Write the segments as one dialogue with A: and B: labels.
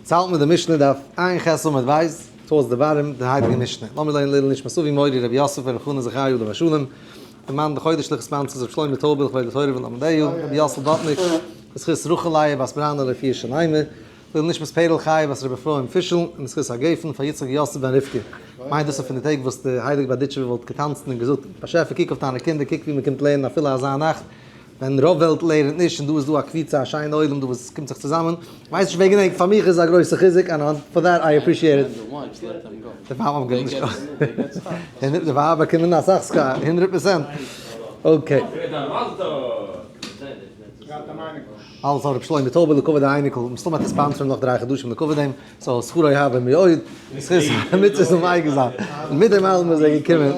A: צו האלטן מיט די משנה דף ע"ח עמוד ב', towards the bottom, די הייליגע משנה. לאמיר לערנען לעילוי נשמת אבי מורי רבי יוסף בר' חנן זכרי' עליו השלום, די מאן די חודש ליכט sponsors רבי שלמה טויבער לכבוד התורה ולמדיה, רבי יאסל בוטניק, בזכות רחל לאה בת בראנא לרפואה שלימה, לעילוי נשמת פערל חיה בת רבי אפרים פישל, און בזכות הגפן פאר יצחק יוסף בן רבקה. מיינט דאס איז פון די טעג וואס די הייליגע בארדיטשובער וואלט געטאנצן און געזאגט, באשעפער קוק אויף דיינע קינדער, קוק ווי מען קומט לערנען אפילו אזא נאכט, ווען רוב וועלט לערנט נישט און דא איז דא א קבוצה א שיינע עולם דא וואס קומט זיך צוזאמען, כ'ווייס נישט וועגן ענק, פאר מיך איז עס א גרויסע חיזוק and for that I appreciate it. די ווייב באקומען אסאך שכר, 100%. Okay. אלעס אויף ר' שלמה טויבער לכבוד די אייניקל, מסתמא וועט ער sponsor ן נאך 3 חדשים לכבוד דעם, so שכרו יהבה מאוד, זכות המצוות זאל מגין זיין. און מיט דעם אלעם איז ער געקומען,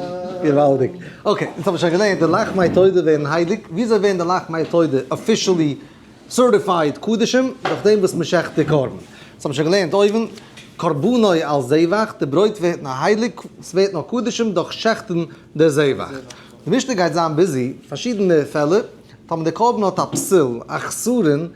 A: געוואלדיג. Okay, אונז האבן שוין געלערנט די לחמי תודה ווערן הייליג, וויאזוי ווערן די לחמי תודה officially certified קדשים? דורך דעם וואס מען שעכט די קרבן. אונז האבן שוין געלערנט אויבן, קרבנו על זבח, די ברויט ווערט נאר הייליג, עס ווערט נאר קדשים דורך שעכטן די זבח. די משנה גייט זיין busy, פארשידענע פעלער, טאמער די קרבן האט א פסול, א חסרון,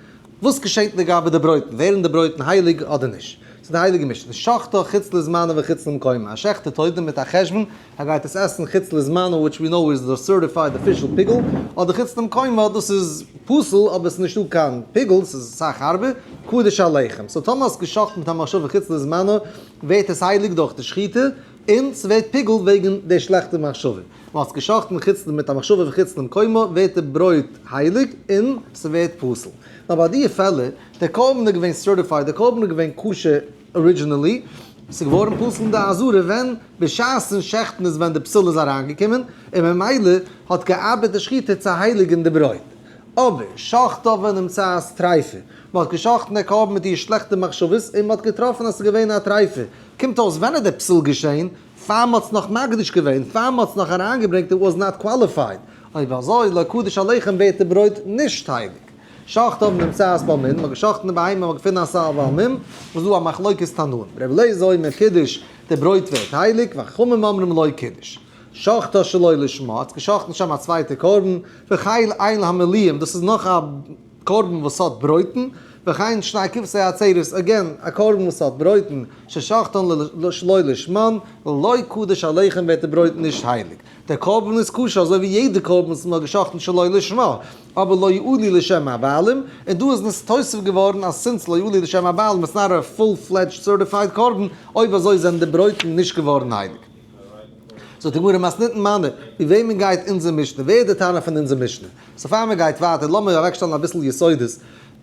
A: וואס געשעט לגבי די ברויטן? ווערן די ברויטן הייליג אדער נישט? ס'איז די הייליגע משנה, שחטה חוץ לזמנה וחוץ למקומה, א שעכט די תודה מיט א חשבון, ער גייט עס עסן חוץ לזמנה which we know is the certified official פיגול, אדער חוץ למקומה, דאס איז פסול אבער עס איז נישטא קיין פיגול, ס'איז אסאך הארבער, קדש הלחם. So טאמער האסט געשחט מיט א מחשבה חוץ לזמנה, ווערט עס הייליג דורך די שחיטה, און ס'ווערט פיגול וועגן די שלעכטע מחשבה. מען האט געשאכטן חוץ מיט א מחשבה וחוץ למקומו, ווערט די ברויט הייליג און ס'ווערט פסול. נאר ביי די פעלער, דער קרבן איז געווען certified, דער קרבן איז געווען כשר originally, ס'איז געווארן פסול אין די עזרה ווען בשעת'ן שעכטן איז ווען די פסול איז אריינגעקומען, און ממילא האט געארבעט די שחיטה צו הייליגן די ברויט. אבער שחטה ונמצאת טריפה, מען האט געשאכטן דער קרבן מיט די שלעכטע מחשבות און מען האט געטראפן אז ס'איז געווען א טריפה, קומט אויס ווען איז דער פסול געשען? פאר מ'האט עס נאך מקדיש געווען, פאר מ'האט עס נאך אריינגעברענגט, it was not qualified, אויב אזוי לא קדש הלחם ווערט די ברויט נישט הייליג. שחטה ונמצאת בעל מום, מ'האט געשחט'ן די בהמה, מ'האט געפונען א ס'איז א בעל מום, וואס דא א מחלוקת תנאים, רבי אליעזר אומר קידש, די ברויט ווערט הייליג, וחכמים אומרים לא קידש. שחטה שלא לשמה, האט געשחט'ן שם א צווייטע קרבן, וכן איל המלואים, דאס איז נאך א קרבן וואס האט ברויטן, וכן שני כבשי העצרת, again, א קרבן וואס האט ברויטן, ששחטן שלא לשמן, לא קדש הלחם ווערט די ברויט נישט הייליג. דער קרבן איז כשר אזוי ווי יעדע קרבן וואס מען האט געשחטן שלא לשמה, אבער לא יעלו לשם הבעלים, און דא איז נתוסף געווארן אז since לא יעלו לשם הבעלים it's not a full fledged certified קרבן, אויב אזוי זענען די ברויטן נישט געווארן הייליג. זאגט די גמרא מתניתין מני, ווי וועמען גייט אונזער משנה? ווער איז די תנא פון אונזער משנה? So פאר מען גייט ווייטער לאמיר אוועקשטעלן אביסל יסודות,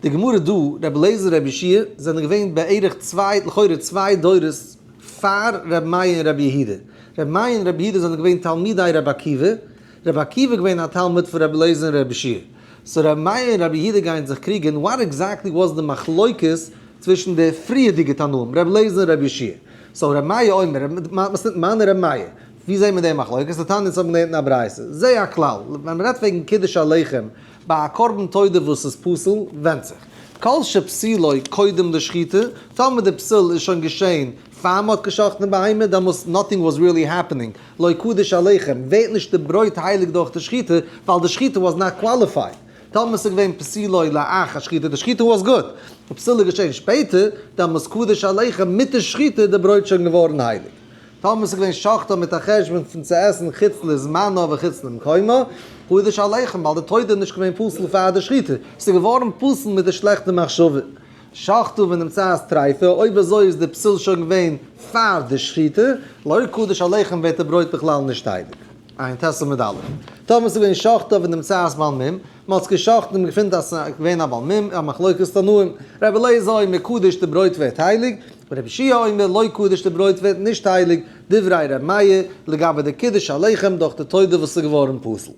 A: די גמרא דא, רבי אליעזר רבי יהושע זענען געווען בערך צוויי, לכאורה צוויי דורות פאר רבי מאיר און רבי יהודה, רבי מאיר און רבי יהודה זענען געווען תלמידי רבי עקיבא, רבי עקיבא איז געווען א תלמיד פון רבי אליעזר און רבי יהושע, so רבי מאיר און רבי יהודה גייען זיך קריגען, what exactly was די מחלוקת צווישן די פריערדיגע תנאים, רבי אליעזר און רבי יהושע, so רבי מאיר אומר, מני רבי מאיר, ווי זעהן מיר די מחלוקת? דתניא אונז האבן געלערנט אין א ברייתא, זה הכלל, ווען מען רעדט וועגן קידוש הלחם ביי א קרבן תודה וואס איז פסול, ווענדט זיך. כל שפסולו קודם לשחיטה, טאמער די פסול איז שוין געשעהן פאר מען האט געשחט'ן די בהמה, דעמאלס nothing was really happening, לא קדש הלחם, ווערט נישט די ברויט הייליג דורך די שחיטה, ווייל די שחיטה was not qualified. טאמער ס'איז געווען פסולו לאחר שחיטה, די שחיטה was good. די פסול איז געשעהן שפעטער, דעמאלס קדש הלחם, מיט די שחיטה איז די ברויט שוין געווארן הייליג. טאמער ס'איז געווען שחטה מיט א חשבון פון צו עסן חוץ לזמנה וחוץ למקומה, קדש הלחם, ווייל די תודה איז נישט געווען פסול פאר די שחיטה, ס'איז געווארן פסול מיט די שלעכטע מחשבה. שחטה ונמצאת טריפה, אויב אזוי איז די פסול שוין געווען פאר די שחיטה, לא קדש הלחם ווערט די ברויט בכלל נישט הייליג. עיין ט עמוד א'. טאמער ס'איז געווען שחטה ונמצאת בעל מום, מ'האט עס געשחט'ן און מ'געפינט אז ס'איז געווען א בעל מום, א מחלוקת תנאים, רבי אליעזר אומר קדוש די ברויט ווערט הייליג, רבי יהושע אומר לא קדוש די ברויט ווערט נישט הייליג, דברי ר' מאיר, לגבי די קידוש הלחם דורך די תודה וואס איז געווארן פסול.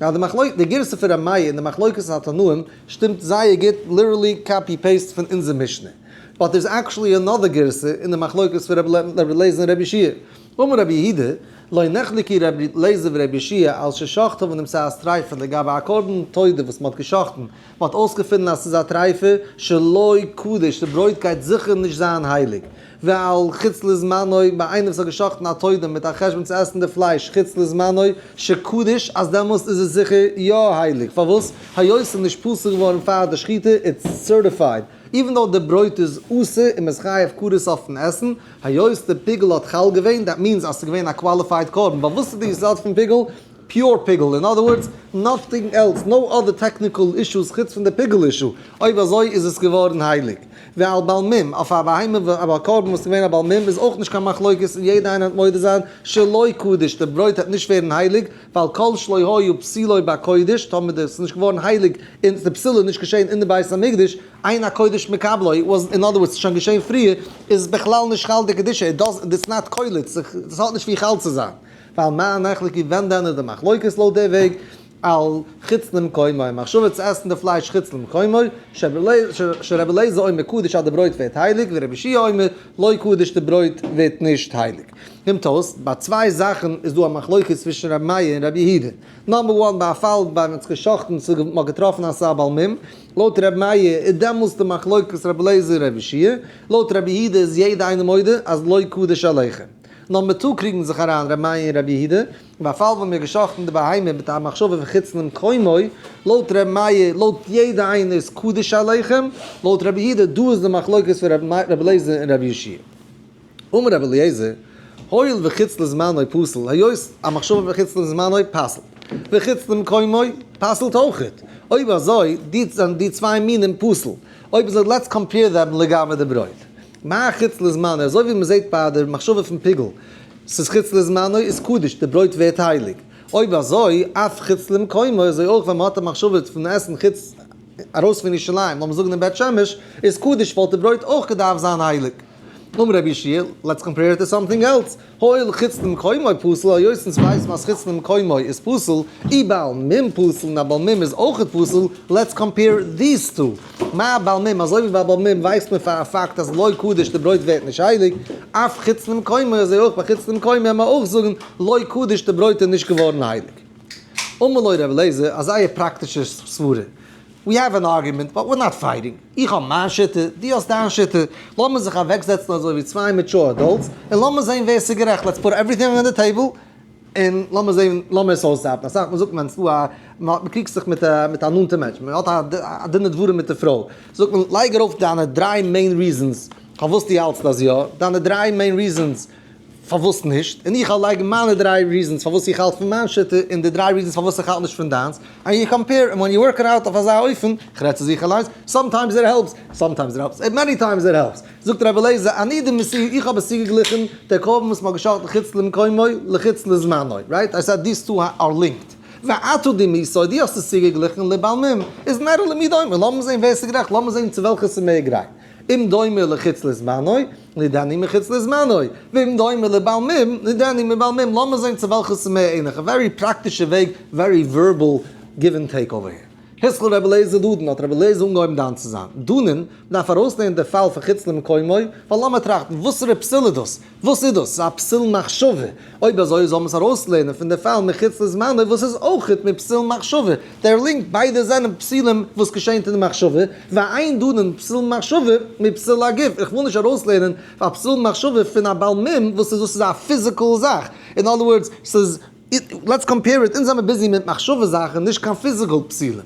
A: יא די מחלוקת, די גירסא פון ר' מאיר און די מחלוקת התנאים שטימט זייער גוט, literally copy paste פון אונזער משנה. But there's actually another גירסא אין די מחלוקת פון רבי אליעזר און רבי יהושע. אמר רבי יהודה, לא נחלקו רבי אליעזר ורבי יהושע על ששחטה ונמצאת טריפה לגבי א קרבן תודה וואס מ'האט געשחט'ן, מ'האט אויסגעפונען אז ס'איז א טריפה שלא קדוש, די ברויט גייט זיכער נישט זיין הייליג, ועל חוץ לזמנו, ביי איינער וואס האט געשחט'ן א תודה מיט א חשבון צו עסן די פלייש חוץ לזמנו, שקדוש, אז דעמאלסט איז עס זיכער יא הייליג, פארוואס? היות ס'איז נישט פסול געווארן פאר די שחיטה, it's certified. Even though די ברויט איז אסור און מ'איז חייב כרת אויפן עסן, היות די פיגול האט חל געווען, that means אז ס'איז געווען א qualified קרבן, ווייל וואס איז די יסוד פון פיגול? Pure פיגול, in other words, nothing else, no other technical issues חוץ פון די פיגול issue, אויב אזוי איז עס געווארן הייליג. ועל בעל מום, אויף א בהמה א קרבן וואס איז געווען א בעל מום איז אויך נישט קיין מחלוקת און יעדע איינער וועט מודה זיין שלא קדוש, די ברויט וועט נישט ווערן הייליג, ווייל כל שלא היה פסולו בקודש, טאמער די ס'איז נישט געווארן הייליג און די פסול איז נישט געשען אין די בית המקדש, אין הקודש מקבלו, was in other words ס'איז שוין געשען פריער, איז עס בכלל נישט חל די קדושה, it does, it's not קולט, ס'האט נישט ווי חל צו זיין. ועל מה נחלקו ווען דען איז די מחלוקת לויט די וועג, על חוץ למקומו, מחשבה צו עסן די פלייש חוץ למקומו, שרבי אליעזר אומר קדוש אז די ברויט ווערט הייליג, ורבי יהושע אומר לא קדוש די ברויט ווערט נישט הייליג. קומט אויס, ביי צוויי זאכן איז דא א מחלוקת צווישן רבי מאיר און רבי יהודה. Number one ביי א פאל ביי מען האט זיך געשחט'ן צו מען האט געטראפן אז ס'איז א בעל מום, לויט רבי מאיר איז דעמאלס די מחלוקת רבי אליעזר און רבי יהושע, לויט רבי יהודה איז יעדע איינער מודה אז לא קדוש הלחם. Number two קריגן זיך אריין רבי מאיר און רבי יהודה, ביי א פאל ווען מ'האט געשחט'ן די בהמה מיט א מחשבה פון חוץ למקומו, לויט רבי מאיר, לויט יעדע איינער איז קדוש הלחם, לויט רבי יהודה, דא איז די מחלוקת פון רבי אליעזר און רבי יהושע. אמר רבי אליעזר, הואיל וחוץ לזמנו פסול, היות א מחשבה פון חוץ לזמנו פסל'ט, וחוץ למקומו פסל'ט אויכעט, אויב אזוי די זענען די צוויי מינים פסול, אויב אזוי let's compare them לגבי די ברויט. מה חוץ לזמנו, אזוי ווי מ'זעט ביי די מחשבה פון פיגול, ס'איז חוץ לזמנו איז קדוש, די ברויט ווערט הייליג. אויב אזוי, אף חוץ למקומו, אזוי אויך ווען מ'האט א מחשבה פון עסן חוץ ארויס פון ירושלים, לאמיר זאגן אין בית שמש, איז קדוש וואלט די ברויט אויך געדארפט זיין הייליג. אמר רבי יהושע, let's compare it to something else, הואיל חוץ למקומו פסול, היות אונז ווייסן אז חוץ למקומו איז פסול, אי בעל מום פסול און א בעל מום איז אויכעט פסול, let's compare these two. מה בעל מום, אזוי ווי ביי בעל מום ווייסט מען פאר א פאקט אז לא קדוש די ברויט ווערט נישט הייליג, אף חוץ למקומו אזוי אויך ביי חוץ למקומו וועט מען אויך זאגן לא קדוש די ברויט איז נישט געווארן הייליג. אמר לו רבי אליעזר, א זייער פראקטישע סברה, we have an argument but we're not fighting, איך האב מיין שיטה, דו האסט דיין שיטה, לאמיר זיך אוועקזעצן אזוי ווי צוויי mature adults און לאמיר זען ווער ס'איז גערעכט, let's put everything on the table און לאמיר זען, לאמיר עס אויסזאפן. אסאך מאל זאגט מען ס'דא א, מ'קריגט זיך מיט א מיט א נאנטע מענטש, מ'האט א דין ודברים מיט די פרוי, זאגט מען לייג ארויף דיינע דריי main reasons פארוואס דו האלטסט אז יא, דיינע דריי main reasons פארוואס נישט, און איך וועל לייגן מיינע דריי reasons פארוואס איך האלט פון מיין שיטה, און די דריי reasons פארוואס איך האלט נישט פון דיינס, and you compare, and when you work it out אויף אזא אופן, איך רעד צו זיך אליינס, sometimes it helps, sometimes it helps, many times it helps. זאגט רבי אליעזר, אני דמיתיהו, איך האב עס צוגעגליכן, דער קרבן וואס מ'האט געשאכטן חוץ למקומו לחוץ לזמנו, right? I said these two are linked. ואתה דמיתו, דו האסט עס צוגעגליכן לבעל מום, איז נראה למי דומה, לאמיר זען ווער ס'איז גערעכט, לאמיר זען צו וועלכע ס'איז מער גרייט. אם דומה לחוץ לזמנו, נידני מחוץ לזמנו, ואם דומה לבעל מום, נידני מבעל מום, לאמיר זען צו וועלכע ס'איז מער ענליך. א very פראקטישע וועג, very verbal give and take over here. התחיל רבי אליעזר לדון, האט רבי אליעזר אנגעהויבן דן צו זיין. דנין, מ'דארף ארויסנעמען די פאל פון חוץ למקומו, ווייל לאמיר טראכטן, וואסערע פסול איז דאס? וואס איז דאס? ס'איז א פסול מחשבה. אויב אזוי זאל מען עס ארויסלערנען פון די פאל מחוץ לזמנו וואס איז אויכעט מפסול מחשבה. דער link, ביידע זענען פסולים וואס געשענט אין די מחשבה, ואין דנין פסול מחשבה מפסול הגוף. איך וויל נישט ארויסלערנען א פסול מחשבה פון א בעל מום וואס איז דאס איז א physical זאך. In other words, ס'איז let's compare it, אונז זעמיר busy מיט מחשבה זאכן, נישט קיין physical פסולים.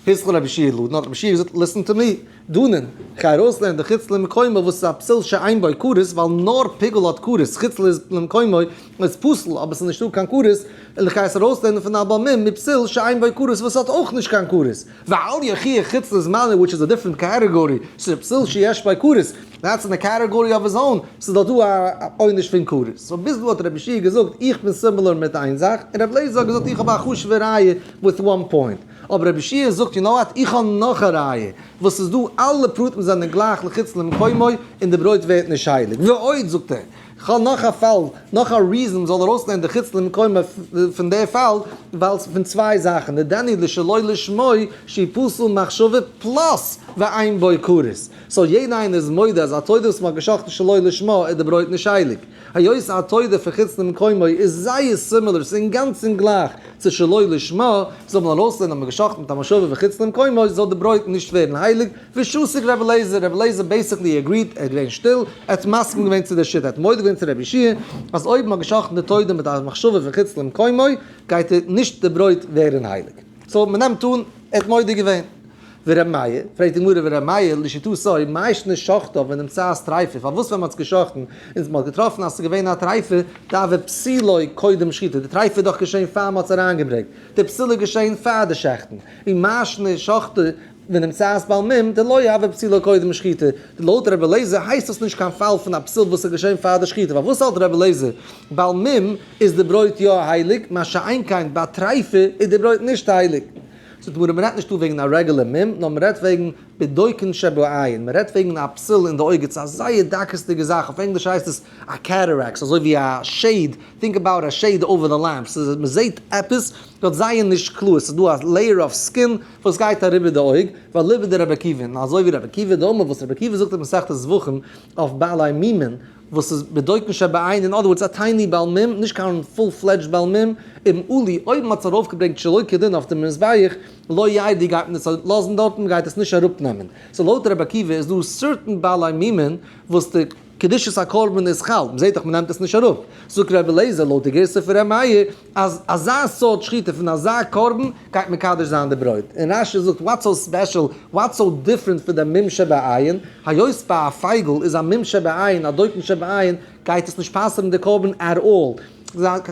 A: התחיל רבי יהושע לדון, האט רבי יהושע געזאגט, listen to me, דנין, כ'גיי ארויסלערנען די חוץ למקומו וואס איז א פסול שאין בו כרת, ווייל נאר פיגול האט כרת, חוץ למקומו איז פסול, אבער ס'איז נישטא קיין כרת, און כ'גיי עס ארויסלערנען פון א בעל מום מפסול שאין בו כרת וואס האט אויך נישט קיין כרת. ואל יוכיח חוץ לזמנו which is a different category, ס'איז פסול שיש בו כרת, that's in a category of his own, ס'איז דאך דא א עונש פון כרת. So ביז דא האט רבי יהושע געזאגט איך בין similar מיט איין זאך, און רבי אליעזר האט געזאגט איך האב א חשוב'ע ראיה with one point. אבער רבי יהושע זאגט you know what איך האב נאך א ראיה וואס איז דא אלע פרטים זענען גלייך לחוץ למקומו און די ברויט ווערט נישט הייליג. ועוד זאגט ער איך האב נאך א פאל נאך א reason מ'זאל ארויסנעמען די חוץ למקומו פון די פאל ווייל פון צוויי זאכן נידני לשלא לשמו שהוא פסול מחשבה plus ואין בו כרת. So יעדע איינער איז מודה אז א תודה וואס מ'האט גע'שחט'ן שלא לשמה איז די ברויט נישט הייליג. היות א תודה פון חוץ למקומו איז זייער similar, ס'איז אינגאנצן גלייך צו שלא לשמה, זאל מען ארויסלערנען אז מ'האט גע'שחט'ן מיט א מחשבה פון חוץ למקומו זאל די ברויט נישט ווערן הייליג, ושתק רבי אליעזר, רבי אליעזר basically agreed, ער איז געווען שטיל, ער האט מסכים געווען צו די שיטה, ער האט מודה געווען צו רבי יהושע אז אויב מ'האט גע'שחט'ן די תודה מיט א מחשבה פון חוץ למקומו גייט נישט די ברויט ווערן הייליג. So מ'נעמט אן ער האט מודה געווען. ור' מאיר, פרעגט די גמרא ור' מאיר לשיטתו מאי שנא שחטה ונמצאת טריפה, פארוואס ווען מען האט עס געשחט'ן און מען האט געטראפן אז עס איז געווען א טריפה, דהוה פסולו קודם שחיטה, די טריפה איז דאך געשען פאר מען האט עס אריינגעברענגט, די פסול איז געשען פאר די שעכטן, און מאי שנא שחטה ונמצאת בעל מום, דלא הוה פסולו קודם שחיטה, לויט רבי אליעזר הייסט דאס נישט קיין פאל פון א פסול וואס איז געשען פאר די שחיטה, פארוואס האלט רבי אליעזר בעל מום איז די ברויט יא הייליג, מה שאין כן ביי טריפה איז די ברויט נישט הייליג? זאגט די גמרא מ'רעדט נישט דא וועגן א רעגולער מום, נאר מ'רעדט וועגן בדוקין שבעין, מ'רעדט וועגן א פסול אין די אויג, ס'איז א זייער דקות'דיגע זאך, אויף ענגליש הייסט עס א cataract, אזוי ווי א shade, think about a shade over the lamp, ס'איז מ'זעט עפעס באט זייער נישט קלאר, ס'איז דא א layer of skin וואס גייט אריבער די אויג, ואליבא דרבי עקיבא, און אזוי ווי רבי עקיבא דאמר וואס רבי עקיבא זאגט אין מסכת זבחים אויף בעלי מומין, וואס איז בדוקין שבעין, in other words א tiny בעל מום, נישט קיין full fledged בעל מום, אם עלו, אויב מען האט עס ארויפגעברענגט שלא כדין אויף די מזבח, לא ירדו גייט מען עס לאזן דארטן, מען גייט עס נישט אראפנעמען. so לויט רבי עקיבא איז דא certain בעלי מומין וואס די קדושת הקרבן איז חל, מען זעט דאך מען נעמט עס נישט אראפ. זאגט רבי אליעזר לויט די גירסא פון ר' מאיר אז אזא סארט שחיטה פון אזא קרבן גייט מקדש זיין די ברויט. און רש"י זאגט what's so special, what's so different פון די מום שבעין, היות ביי א פייגל איז א מום שבעין, א דוקן שבעין, גייט עס נישט פסל'ן די קרבן at all.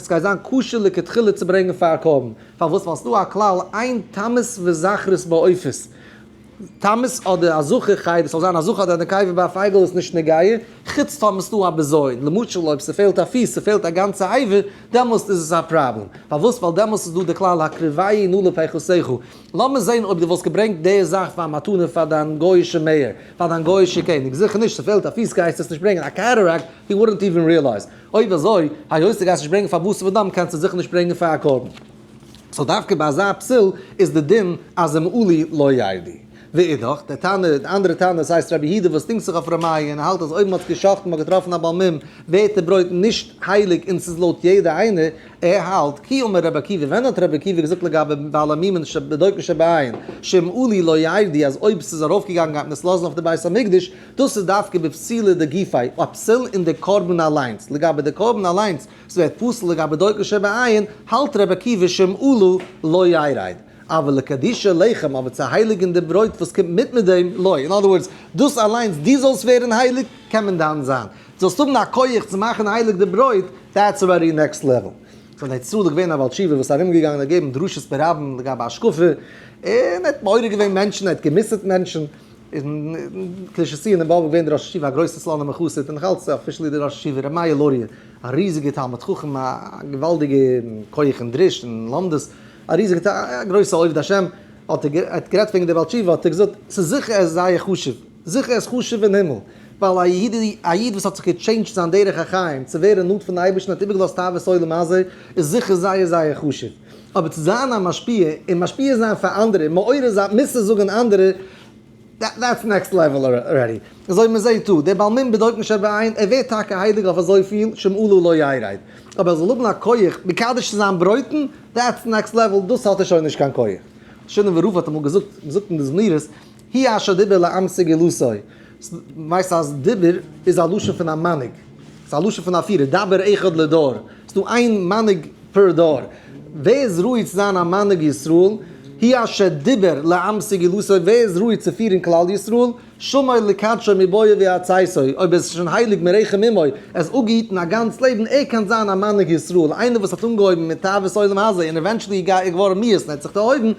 A: ס'גייט זיין כשר לכתחילה צו ברענגען פאר קרבן. פארוואס? ווייל ס'דא א כלל אין תמות וזכרות בעופות. תמות אדער א זכר חי, דאס זאל זיין א זכר אדער א נקבה ביי א פייגל איז נישט נוגע, חוץ טאמער ס'דא א בזיון, למשל אויב ס'פעלט א פיס, ס'פעלט א גאנצע אבר, דעמאלסט איז עס א פראבלעם. פארוואס? ווייל דעמאלסט איז דא די כלל הקריבהו נא לפחתך. לאמיר זען אויב דו וואלסט געברענגט די זאך פאר א מתנה פאר דיין גוי'אישע mayor, פאר דיין גוי'אישע קעניג, זיכער נישט, ס'פעלט א פיס גייסטו עס נישט ברענגען, א cataract, he wouldn't even realize. אויב אזוי, היות דו גייסט נישט ברענגען פאר בשר ודם קענסטו זיכער נישט ברענגען פאר א קרבן. so דווקא ביי אזא פסול איז די דין אז אם עלו לא ירדו. ואידך, דער תנא, די אנדערע תנא, עס הייסט רבי יהודה וואס דינגט זיך אויף ר' מאיר און האלט אז אויב מען האט גע'שחט'ן מען האט געטראפן א בעל מום ווערט די ברויט נישט הייליג און ס'איז לויט יעדע איינער, ער האלט, כי אמר רבי עקיבא, ווען האט רבי עקיבא געזאגט לגבי בעלי מומין בדוקין שבעין, שאם עלו לא ירדו אז אויב ס'איז ארויפגעגאנגען גייט מען עס לאזן אויף די בית המקדש, דאס איז דווקא בפסולא דגופיה, א פסול אין די קרבן אליינס, לגבי די קרבן אליינס, ס'ווערט פסול לגבי דוקן שבעין, האלט רבי עקיבא שאם עלו לא ירד. אבל לקדושי לחם, אבער צו הייליגן די ברויט וואס קומט מיט מיט דעם, לא. in other words, דאס אליינס, דו זאלסט ווערן הייליג, קען מען דן זיין. דו זאלסט האבן א כח צו מאכן הייליג די ברויט, that's already next level. ס'איז אין ארץ ישראל געווען א בעל תשובה וואס איז ארומגעגאנגען און געגעבן דרשות ברבים לגבי השקפה, און ער האט מעורר געווען מענטשן, ער האט גע'מוסר'ט מענטשן. אין קדושת ציון אין באבוב געווען דער ראש ישיבה א גרויסע סלאנימער חסיד און נאך אלץ officially דער ראש ישיבה ר' מאיר לוריא א ריזיגער תלמיד חכם א געוואלדיגע כח אין דרוש און לומדות א ריזיגע א גרויסע עובד השם האט ער האט גערעדט וועגן דער בעל תשובה האט ער געזאגט ס'איז זיכער ער איז זייער חשוב זיכער ער איז חשוב אין הימל ווייל א איד א איד וואס האט זיך גע change ט זיין דרך החיים צו ווערן נאנט פון אייבערשטן האט איבערגעלאזט תאוות עולם הזה איז זיכער זייער זייער חשוב. אבער צו זיין א משפיע און משפיע זיין פאר אנדערע און מעורר זיין מוסר זאגען אנדערע, that's next level already. אזוי מען זעהט דא, דער בעל מום בדוקן שבעין, ער ווערט טאקע הייליג אויף אזויפיל, שאם עלו לא ירד. אבער ער זאל האבן א כח מקדש צו זיין ברויטן, that's next level, דאס האט ער שוין נישט קיין כח. שינאווער רב האט אמאל געזאגט, מען זאגט אין די זמירות, הוא אשר דיבר לעם סגולתו. ווייסט אז דיבור איז א לשון פון א מנהיג, ס'איז א לשון פון א פירער, דבר אחד לדור, ס'איז דא איין מנהיג פער דור, ווער איז ראוי צו זיין א מנהיג ישראל, הוא אשר דיבר לעם סגולתו, ווער איז ראוי צו פירן כלל ישראל, שמור לקדשו מבואו ועד צאתו, אויב ער איז שוין הייליג מרחם אמו, ער איז אפגעהיטן א גאנץ לעבן, ער קען זיין א מנהיג ישראל, איינער וואס האט אנגעהויבן מיט תאוות עולם הזה און eventually איז געווארן מיאוס און ער האט זיך דערהויבן,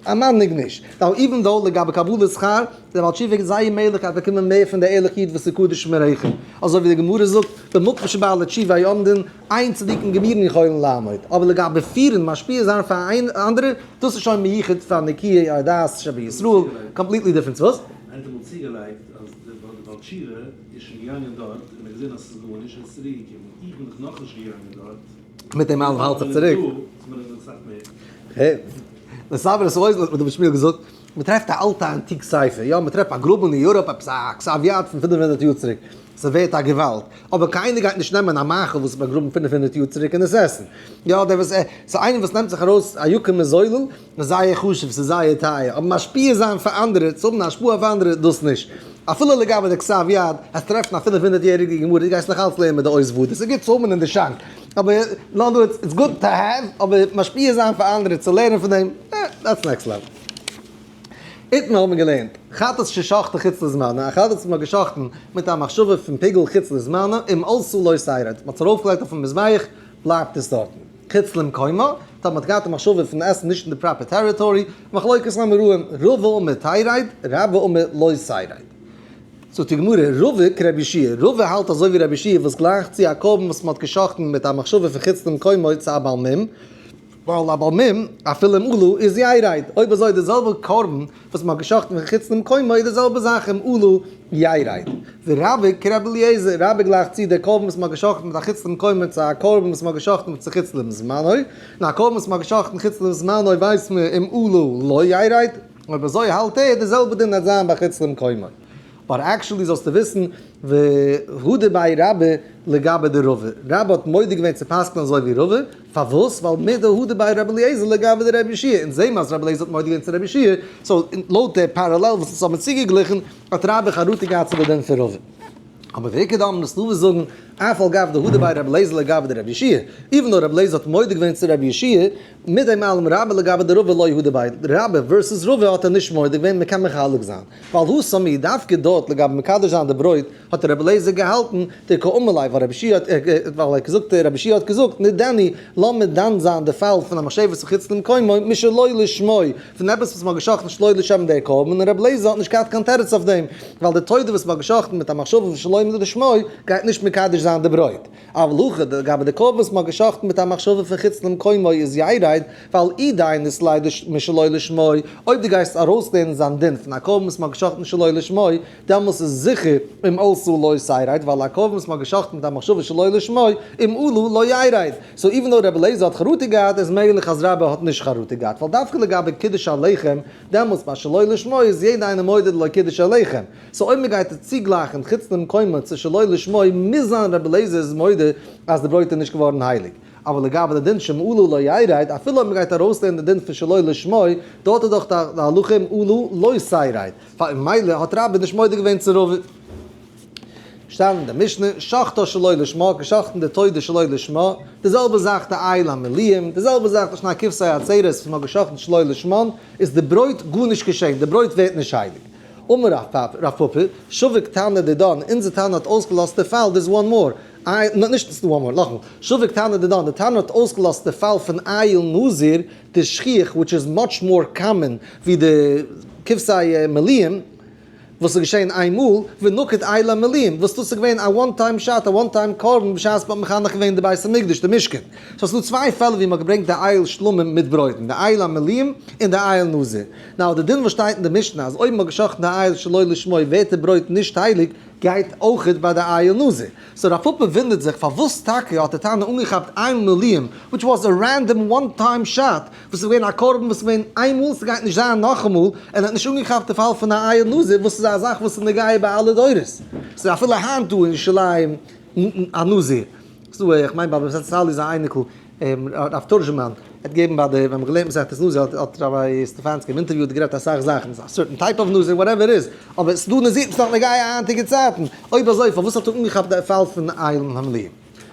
A: א מנהיג נישט. ווייל even though לגבי קבלת שכר, דער בעל תשובה איז זייער מעגליך גייט באקומען מער פון דער ערליכע איד וואס איז קדוש מרחם. אזוי ווי די גמרא זאגט, במקום שבעלי תשובה עומדין, אין צדיקים גמורין יכולין לעמוד. אבער לגבי פירן, משפיע זיין פאר אנדערע, דאס איז שוין מיוחד פאר נקיי הדעת שבישראל, completely different. וואס?
B: איינער האט אמאל צוגעלייגט אז דער בעל תשובה איז שוין געגאנגען דארט און ער האט געזען אז ס'איז גארנישט און איז צוריק געקומען, איך בין דאך נאכנישט געגאנגען דארט.
A: מיט דעם אלעם האלט זיך צוריק. לסבר את האוזן האט מיר דוד שמואל געזאגט, מען טרעפט א אלטע אנטיק ספר, יא מען טרעפט א גראבן אין Europe עפעס א כתב יד פון 500 יאר צוריק, ס'ווערט א געוואלד, אבער קיינער גייט נישט נעמען א מאכל וואס איז באגראבן 500 יאר צוריק און עס עסן, יא דער וואס ס'איז איינער וואס נעמט זיך ארויס א יקר מזולל, איז זייער חשוב, ס'איז זייער טייער, אבער משפיע זיין פאר אנדערע, צו האבן א השפעה אויף אנדערע, דאס נישט. אפילו לגבי די כתב יד, אז טרעפן א 500 יעריגע גמרא, דו גייסט נאך אלץ לערנען מיט די אויסווארט, עס איז גוט צו האבן אין די שאנק, אבער נאר דא it's good to have, אבער משפיע זיין פאר אנדערע צו לערנען פון דעם, אה, that's next level. איתמר האט מען געלערנט, חטאת ששחטה חוץ לזמנה, א חטאת וואס מען האט געשחטן מיט א מחשבה פון פיגול חוץ לזמנה, אם עלתה לא תרד, מען האט עס ארויפגעלייגט אויפן מזבח, בלייבט עס דארטן. חוץ למקומה, טאמער מען האט געהאט א מחשבה פון עסן נישט אין די proper territory, מחלוקת האמוראים, רבא אמר תרד, רבה אמר לא תרד. זאגט די גמרא, רבא כרבי יהושע, רבא האלט אזוי ווי רבי יהושע וואס גלייכט צו א קרבן וואס מען האט געשחטן מיט א מחשבה פון חוץ למקומו צו א בעל מום, ווייל א בעל מום, אפילו אם עלה, איז ירד. אויב אזוי די זעלבע קרבן וואס מען האט געשחטן פון חוץ למקומו איז די זעלבע זאך אם עלה ירד. ורבה כרבי אליעזר, רבה גלייכט צו די קרבן וואס מען האט געשחטן מיט א חוץ למקומו צו א קרבן וואס מען האט געשחטן מיט חוץ לזמנו, און א קרבן וואס מען האט געשחטן חוץ לזמנו ווייסט מען אם עלה לא ירד. אויב אזוי האלט ער די זעלבע דין וועט זיין ביי חוץ למקומו. but actually זאלסטו וויסן והודה ביה רבה לגבי דרבא. רבה האט מודה געווען צו פסק'נען אזוי ווי רבא, פארוואס? ווייל מדהודה ביה רבי אליעזר לגבי דרבי יהושע, אונז זעהן מיר אז רבי אליעזר האט מודה געווען צו רבי יהושע, so לויט די parallel וואס אונז האבן צוגעגליכן האט רבה חרטה געהאט צו די דין פון רבא. אבער ואיכא דאמרי ס'דא וואס זאגן אף על גב דהודה ביה רבי אליעזר לגבי דרבי יהושע, even though רבי אליעזר האט מודה געווען צו רבי יהושע, מיט דעם אלעם רבה לגבי דרבא לא הודה ביה, רבה versus רבא האט ער נישט מודה געווען, מען קען מחלק זיין, ווייל התם הוא דווקא דארט לגבי מקדש זיין די ברויט האט רבי אליעזר געהאלטן דקאמר ליה ווייל רבי יהושע האט ווייל ער האט געזאגט רבי יהושע האט געזאגט נידני לאמיר דן זיין די פאל פון א מחשבת חוץ למקומו משלא לשמו פון עפעס וואס מען האט געשחט'ן שלא לשם דער קרבן און רבי אליעזר האט נישט געהאט קיין תירוץ אויף דעם ווייל די תודה וואס מען האט געשחט'ן מיט א מחשבה פון שלא לשמו גייט נישט מקדש זיין די ברויט. אבל הכא לגבי די קרבן וואס מ'האט געשחט'ן מיט א מחשבה פון חוץ למקומו איז ירד, ווייל אי דנית ליה משלא לשמו, אויב דו גייסט ארויסלערנען זיין דין פון א קרבן וואס מ'האט געשחט'ן שלא לשמו, דעמאלס איז זיכער אם עלתה לא תרד, ווייל א קרבן וואס מ'האט געשחט'ן מיט א מחשבה שלא לשמו, אם עלה לא ירד. so even though רבי אליעזר האט חרטה געהאט, איז מעגליך אז רבה האט נישט חרטה געהאט, ווייל דווקא לגבי קידוש הלחם, דעמאלס ביי שלא לשמו איז יעדע איינער מודה דלא קידש הלחם. so אויב מ'גייט עס צוגלייכן חוץ למקומו צו שלא לשמו מוז זיין רבי אליעזר איז מודה אז די ברויט איז נישט געווארן הייליג. אבער לגבי די דין שאם עלה לא ירד, אפילו אויב מ'גייט ארויסלערנען די דין פון שלא לשמו, דארט איז דאך די הלכה אם עלה לא תרד, פאר ממילא האט רבה נישט מודה געווען צו רבא. שטייט אין די משנה, שחטה שלא לשמה, געשחטן די תודה שלא לשמה, די זעלבע זאך די איל המילואים, די זעלבע זאך די שני כבשי עצרת וואס מ'האט געשחטן שלא לשמן, איז די ברויט גארנישט געשען, די ברויט ווערט נישט הייליג. אמר רב פפא, שביק תנא דידן, אונזער תנא האט אויסגעלאזט די פאל, there's one more, איי, נישט ס'איז דא one more, נאכאמאל, שביק תנא דידן, די תנא האט אויסגעלאזט די פאל פון איל נזיר, דשכיח, which is much more common ווי די כבשי מילואים, וואס איז געשען איין מאל, ונקט איל המילואים, וואס דאס איז געווען א one time shot, א one time קרבן בשעת מ'האט מחנך געווען די בית המקדש, די משכן. so ס'איז דא צוויי פעלער ווי מ'האט געברענגט די איל שלמים מיט ברויטן, די איל המילואים און די איל נזיר. now די דין וואס שטייט אין די משנה אז אויב מ'האט גע'שחט'ן די איל שלא לשמו ווערט די ברויט נישט הייליג, גייט אויכעט ביי די איל נזיר. so רב פפא וואונדערט זיך פארוואס טאקע האט די תנא אנגעכאפט איל מילואים which was a random one time shot וואס איז געווען א קרבן וואס איז געווען איינמאל ס'גייט נישט זיין נאכאמאל, און האט נישט אנגעכאפט די פאל פון א איל נזיר וואס איז א זאך וואס איז נוגע ביי אלע דורות. ס'איז אפילו היינט דא אין ירושלים א נזיר. ס'דא איך מיין ביי רבי סאלי זיין אייניקל רב תורג'מן האט געגעבן ביי די ווען מ'האט געלערנט מסכת נזיר האט רבי סטעפאנסקי אים אינטערוויוט גערעדט אסאך זאכן, א certain type of נזיר whatever איז, אבער ס'דא נזיר וואס נאך נוגע היינטיגע צייטן, אויב אזוי פארוואס האט ער אנגעכאפט די פאל פון איל המילואים?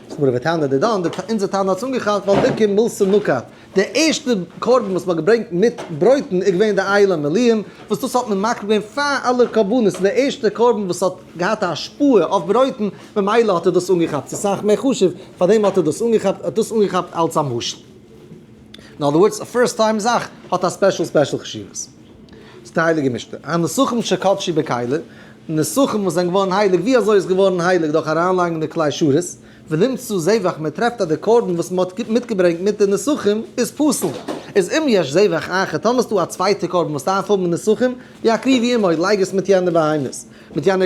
A: זאגט מיר ותנא דידן, אונזער תנא האט עס אנגעכאפט ווייל דאיכא מילתא נקט, די ערשטע קרבן וואס מ'האט געברענגט מיט ברויטן איז געווען די איל המילואים, וואס דאס האט מען מקריב געווען פאר אלע קרבנות, און די ערשטע קרבן וואס האט געהאט א השפעה אויף ברויטן, ממילא האט ער דאס אנגעכאפט, ס'איז אסאך מער חשוב, פארדעם האט ער דאס אנגעכאפט, האט דאס אנגעכאפט אלץ א משל. אין other words, א first time זאך האט א special special חשיבות. ס'איז די הייליגע משנה. הנסכים שקדשו בכלי, נסכים וואס זענען געווארן הייליג, ווי אזוי איז געווארן הייליג? דורך אריינלייגן די כלי שרת, ונמצא זבח, מען טרעפט אז די קרבן וואס מען האט מיטגעברענגט מיט די נסכים איז פסול. איז אם יש זבח אחר, טאמער איז דא א צווייטע קרבן וואס דארף האבן נסכים, יקריבו עמו, לייג עס מיט יענע בהמות, מיט יענע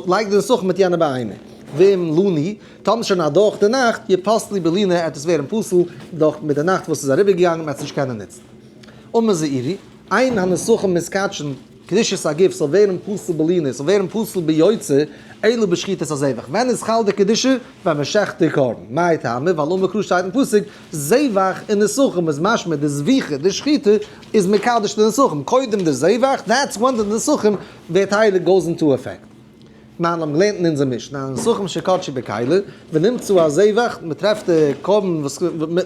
A: לייג די נסכים מיט יענע בהמה. ואם לנו, טאמער שוין אדורך די נאכט, יפסלו בלינה, עט עס ווערן פסול דורך מיט די נאכט וואס איז אריבערגעגאנגען, מען עט עס נישט קענען נוצן. אמר זעירי, אין הנסכים מתקדשין קדושת הגוף זאל ווערן פסול בלינה, זאל ווערן פסול ביוצא, אלא בשחיטת הזבח. ווען איז חל די קדושה? ווען מען שעכט די קרבן. מאי טעמא? ווייל אמר קרא שטייט אין פסוק, זבח און נסכים איז משמע די זביחה, די שחיטה, איז מקדש די נסכים. קודם די זבח, that's when די נסכים ווערט הייליג goes into effect. תנן האבן געלערנט אין אונזער משנה, הנסכים שקדשו בכלי, ונמצא הזבח, מען טרעפט די קרבן וואס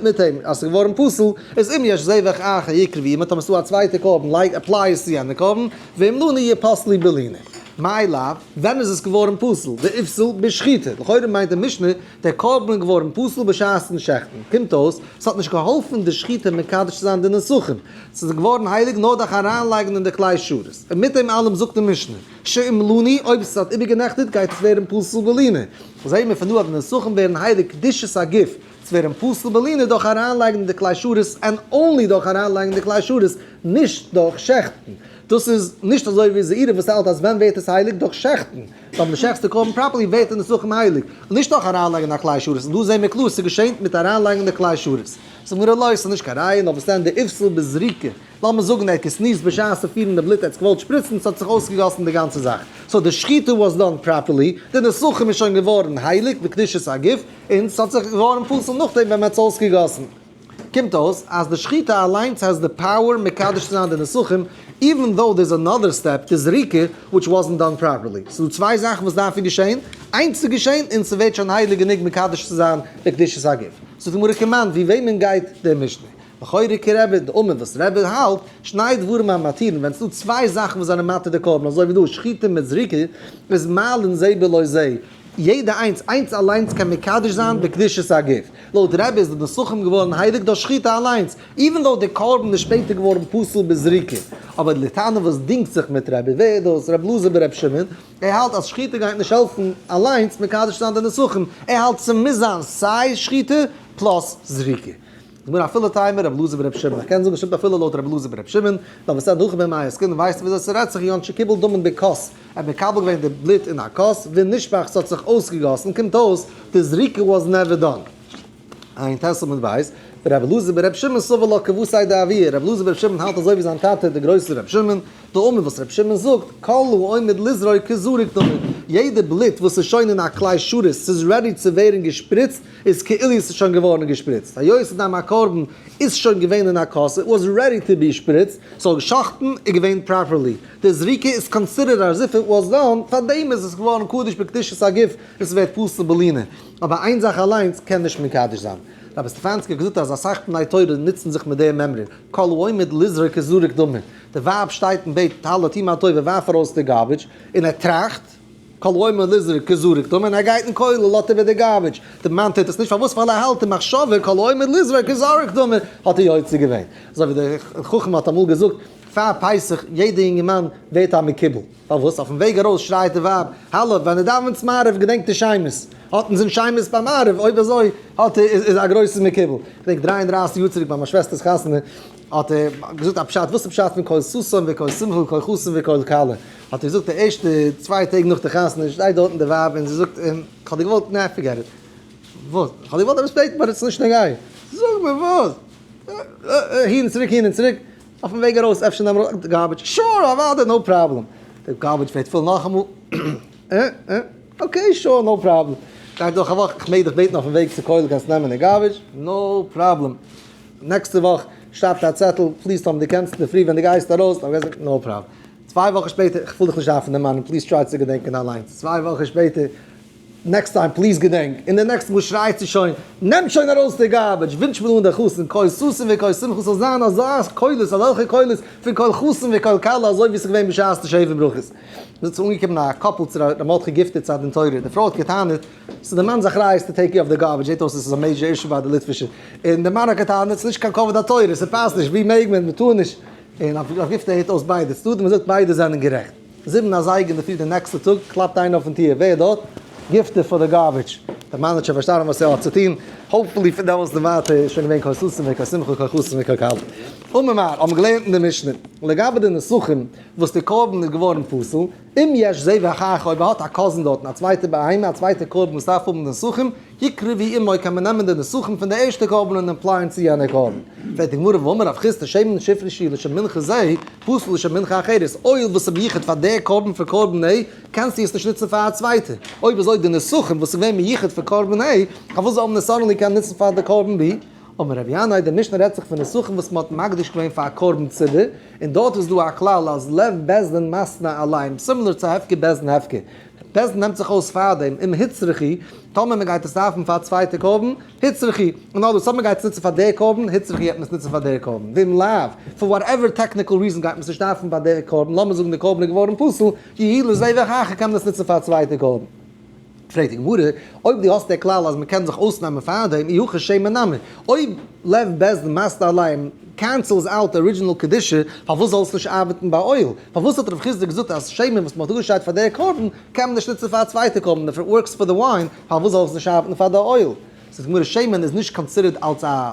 A: מיט אים אז ס'איז געווארן פסול, איז אם יש זבח אחר יקרבו עמו, טאמער ס'איז דא א צווייטע קרבן לייג apply עס צו יענע קרבן, ואם לינה יפסלו בלינה. מאי לאו, ווען איז עס געווארן פסול? דאיפסיל בשחיטה, לכאורה מיינט די משנה, דער קרבן איז געווארן פסול בשעת'ן שעכטן, קומט אויס, ס'האט נישט געהאלפן די שחיטה מקדש צו זיין די נסכים, ס'איז געווארן הייליג נאר דורך אריינלייגן אין די כלי שרת, און מיט דעם אלעם זאגט די משנה, שאם לנו, אויב ס'האט איבערגענעכטיגט גייט עס ווערן פסול בלינה. זעהן מיר פון דא אז די נסכים ווערן הייליג קדושת הגוף, צו ווערן פסול בלינה דורך אריינלייגן אין די כלי שרת and only דורך אריינלייגן אין די כלי שרת, נישט דורך שעכטן. דאס איז נישט אזוי ווי זעירא וואס האלט אז ווען ווערט עס הייליג? דורך שעכטן. ווייל ווען שעכטסט די קרבן properly ווערט די נסכים הייליג, און נישט דורך אריינלייגן אין א כלי שרת, און דא זעהן מיר קלאר ס'געשענט מיט אריינלייגן אין די כלי שרת. זאגט מיר אלוהי ס'איז נישט קיין ראיה נאר וואס דען דאיפסיל בזריקה. לאמיר זאגן ער האט געסניזט בשעת'ן פירן די בלוט ער האט זיך געוואלט שפריצן ס'האט זיך אויסגעגאסן די גאנצע זאך so די שחיטה was done properly די נסכים איז שוין געווארן הייליג בקדושת הגוף און ס'האט זיך געווארן פסול נאכדעם ווען מ'האט עס אויסגעגאסן. קומט אויס אז די שחיטה אליינס has די power מקדש צו זיין די נסכים even though there's another step די זריקה which wasn't done properly. ס'איז דא צוויי זאכן וואס דארפן געשען, איינס איז געשען און ס'ווערט שוין הייליג גענוג מקדש צו זיין בקדושת הגוף. זאגט די גמרא כמאן ווי וועמען גייט די משנה? לכאורה כרבי דאמר וואס רבי האלט, שני דברים המתירין, ווען ס'דא צוויי זאכן וואס זענען מתיר די קרבן, אזוי ווי דא שחיטה מיט זריקה, איז מעלין זה בלא זה, יעדע איינס, איינס אליינס קען מקדש זיין בקדושת הגוף. לויט רבי איז די נסכים געווארן הייליג דורך שחיטה אליינס, even though די קרבן איז שפעטער געווארן פסול בזריקה. אבער לתנא וואס דינגט זיך מיט רבי, ווער איז דאס? רבי אלעזר ברבי שמעון, ער האלט אז שחיטה גייט נישט העלפן אליינס מקדש זיין די נסכים, ער האלט ס'מוז זיין סיי שחיטה plus זריקה. זאג מיר אפילו תימא רבי אלעזר ברבי שמעון, איך קען זאגן שטימט אפילו לויט רבי אלעזר ברבי שמעון, נאר וואס דען הכא במאי עסקינן ווייסטו וויאזוי ס'רעדט זיך כגון שקיבל דמן בכוס, ער האט מקבל געווען די בלוט אין א כוס, ונשפך ס'האט זיך אויסגעגאסן, קומט אויס די זריקה was never done. עיין ט עמוד ב', ורבי אלעזר ברבי שמעון סבר לה כוותיה דאבוה, רבי אלעזר ברבי שמעון האלט אזוי ווי זיין טאטע דער גרויסער רבי שמעון, דאמר וואס רבי שמעון זאגט, כל העומד לזרוק כזרוק דמי, יעדע בלוט וואס איז שוין אין א כלי שרת, ס'איז ready צו ווערן געשפריצט, איז כאילו ס'איז שוין געווארן געשפריצט, היות דם הקרבן איז שוין געווען אין א כוס, it was ready to be שפריצט, so געשאכטן איז געווען properly, די זריקה איז considered as if it was done, פארדעם איז עס געווארן קדוש בקדושת הגוף און ס'ווערט פסול בלינה, אבער איין זאך אליינס קען נישט מקדש זיין. רבי סטעפאנסקי האט געזאגט אז אסאך בני תורה נוצן זיך מיט דעם מימרא, כל העומד לזרוק כזרוק דמי, די ווייב שטייט און בעט טאלע טו מיר א טובה ווארף ארויס די garbage, און ער טראכט, כל העומד לזרוק כזרוק דמי, און ער גייט אין כולל לאזט איבער די garbage, די מאן טוט עס נישט פארוואס ווייל ער האלט אין מחשבה כל העומד לזרוק כזרוק דמי האט ער יוצא געווען, אזוי ווי דער חכם האט אמאל געזאגט פאר פסח יעדע אינגערמאן ווערט א מקובל, פארוואס אויפן וועג ארויס שרייט די ווייב האלא ווען דו דאווענסט מעריב געדענק די שמות, האט אינזין שמות ביי מעריב אויב אזוי האט ער איז א גרויסע מקובל, כ'דענק 33 יאר צוריק ביי מיין שוועסטער'ס חתונה האט ער געזאגט א פשט, וואס איז פשט פון קול ששון וקול שמחה וקול חתן וקול כלה? האט ער געזאגט די ערשטע צוויי טעג נאך די חתונה שטייט דארטן די ווייב און זי זאגט אים, כ'האב דיר געוואלט, נע forget it, וואס? כ'האב דיר געוואלט עפעס בעטן but עס איז נישט נוגע, זאג מיר וואס? אהין און צוריק אהין און צוריק, אויפן וועג ארויס אפשר נעם ארויס די garbage, sure אוודאי no problem, די garbage ווערט פול נאכאמאל, אה אה okay sure no problem, גייט דורך א וואך, כ'מעג דיך בעטן אויפן וועג צו כולל קענסט נעמען די garbage, no problem. נעקסטע וואך שרייבט א צעטל, please טאמער דו קענסט אינדערפרי ווען דו גייסט ארויס, no problem. צוויי וואכן שפעטער, איך וויל דיך נישט דארפן דערמאנען, please try צו געדענקען אליינס. צוויי וואכן שפעטער, next time please געדענק. און די נעקסטע מאל שרייט זי שוין, נעם שוין ארויס די garbage, ווינטש מיר אן דער חתן, קול ששון וקול שמחה, ס'זאל זיין אזא קולות, אזעלכע קולות פון קול חתן וקול כלה, אזוי ווי ס'איז געווען בשעת די שבע ברכות. איז אנגעקומען א couple צו ר' מרדכי גיפטער צו א דין תורה, די פרוי האט געטענה'ט, ס'איז די מאנ'ס אחריות to take care of the garbage, זעט אויס עס איז א major issue ביי די ליטווישע, און די מאן האט געטענה'ט ס'איז נישט קיין כבוד התורה, ס'פאסט נישט, ווי מעג מען, מ'טאר נישט, און רב גיפטער הערט אויס ביידע צדדים און זאגט ביידע זענען גערעכט. זיבן אזייגער אינדערפרי די נעקסטע טאג קלאפט איינער אויפן טיר, ווער דארט? גיפטער פאר די garbage. די מאן האט שוין פארשטאנען וואס ער האט צו טון, hopefully פון דעמאלטס און ווייטער איז שוין געווען קול ששון וקול שמחה קול חתן וקול כלה. אמר מר, האבן געלערנט אין די משנה, לגבי די נסכים וואס די קרבן איז געווארן פסול, אם יש זבח אחר אויב ער האט א cousin דארטן א צווייטע בהמה א צווייטע קרבן וואס דארף האבן די נסכים, יקרבו עמו קען מען נעמען די נסכים פון די ערשטע קרבן און apply ען צו יענע קרבן. פרעגט די גמרא והאמר רב חסדא שמן שהפרישו לשם מנחה זה, פסול לשם מנחה אחרת, oil וואס איז מיוחד פאר די קרבן פון קרבן A, קענסטו עס נישט נוצן פאר א צווייטע. אויב אזוי די נסכים וואס איז געווען מיוחד פאר קרבן A, פארוואס זאל מען עס suddenly קענען נוצן פאר די קרבן B? אמר רבי ינאי, די משנה רעדט זיך פון נסכים וואס מען האט מקדיש געווען פאר א קרבן ציבור, און דארט איז דא א כלל אז לב בית דין מתנה עליהם, similar צו הפקר בית דין הפקר. בית דין נעמט זיך אויס פארדעם, אם הוצרכו, טאמער מען גייט עס דארפן פאר א צווייטע קרבן, הוצרכו, און אדער אויב מען גייט עס נוצן פאר דער קרבן, הוצרכו העט מען עס נוצן פאר דער קרבן, ואם לאו, for whatever technical reason גייט מען עס נישט דארפן ביי דער קרבן, לאמיר זאגן די קרבן איז געווארן פסול, יהא לזבח אחר קען מען עס נוצן פאר א צווייטע קרבן. פרעגט די גמרא, אויב דו האסט דער כלל אז מען קען זיך אויסנעמען פאר דעם, אי הכי שמן נמי, אויב לב בית דין מתנה עליהם cancels out די original קדושה, פארוואס זאל עס נישט ארבעטן ביי oil? פארוואס האט רב חסדא געזאגט אז שמן וואס מען האט אפגעשיידט פאר דער קרבן קען מען נישט נוצן פאר א צווייטע קרבן, if it works for the wine, פארוואס זאל עס נישט ארבעטן פאר די oil? זאגט די גמרא, שמן איז נישט considered אלס א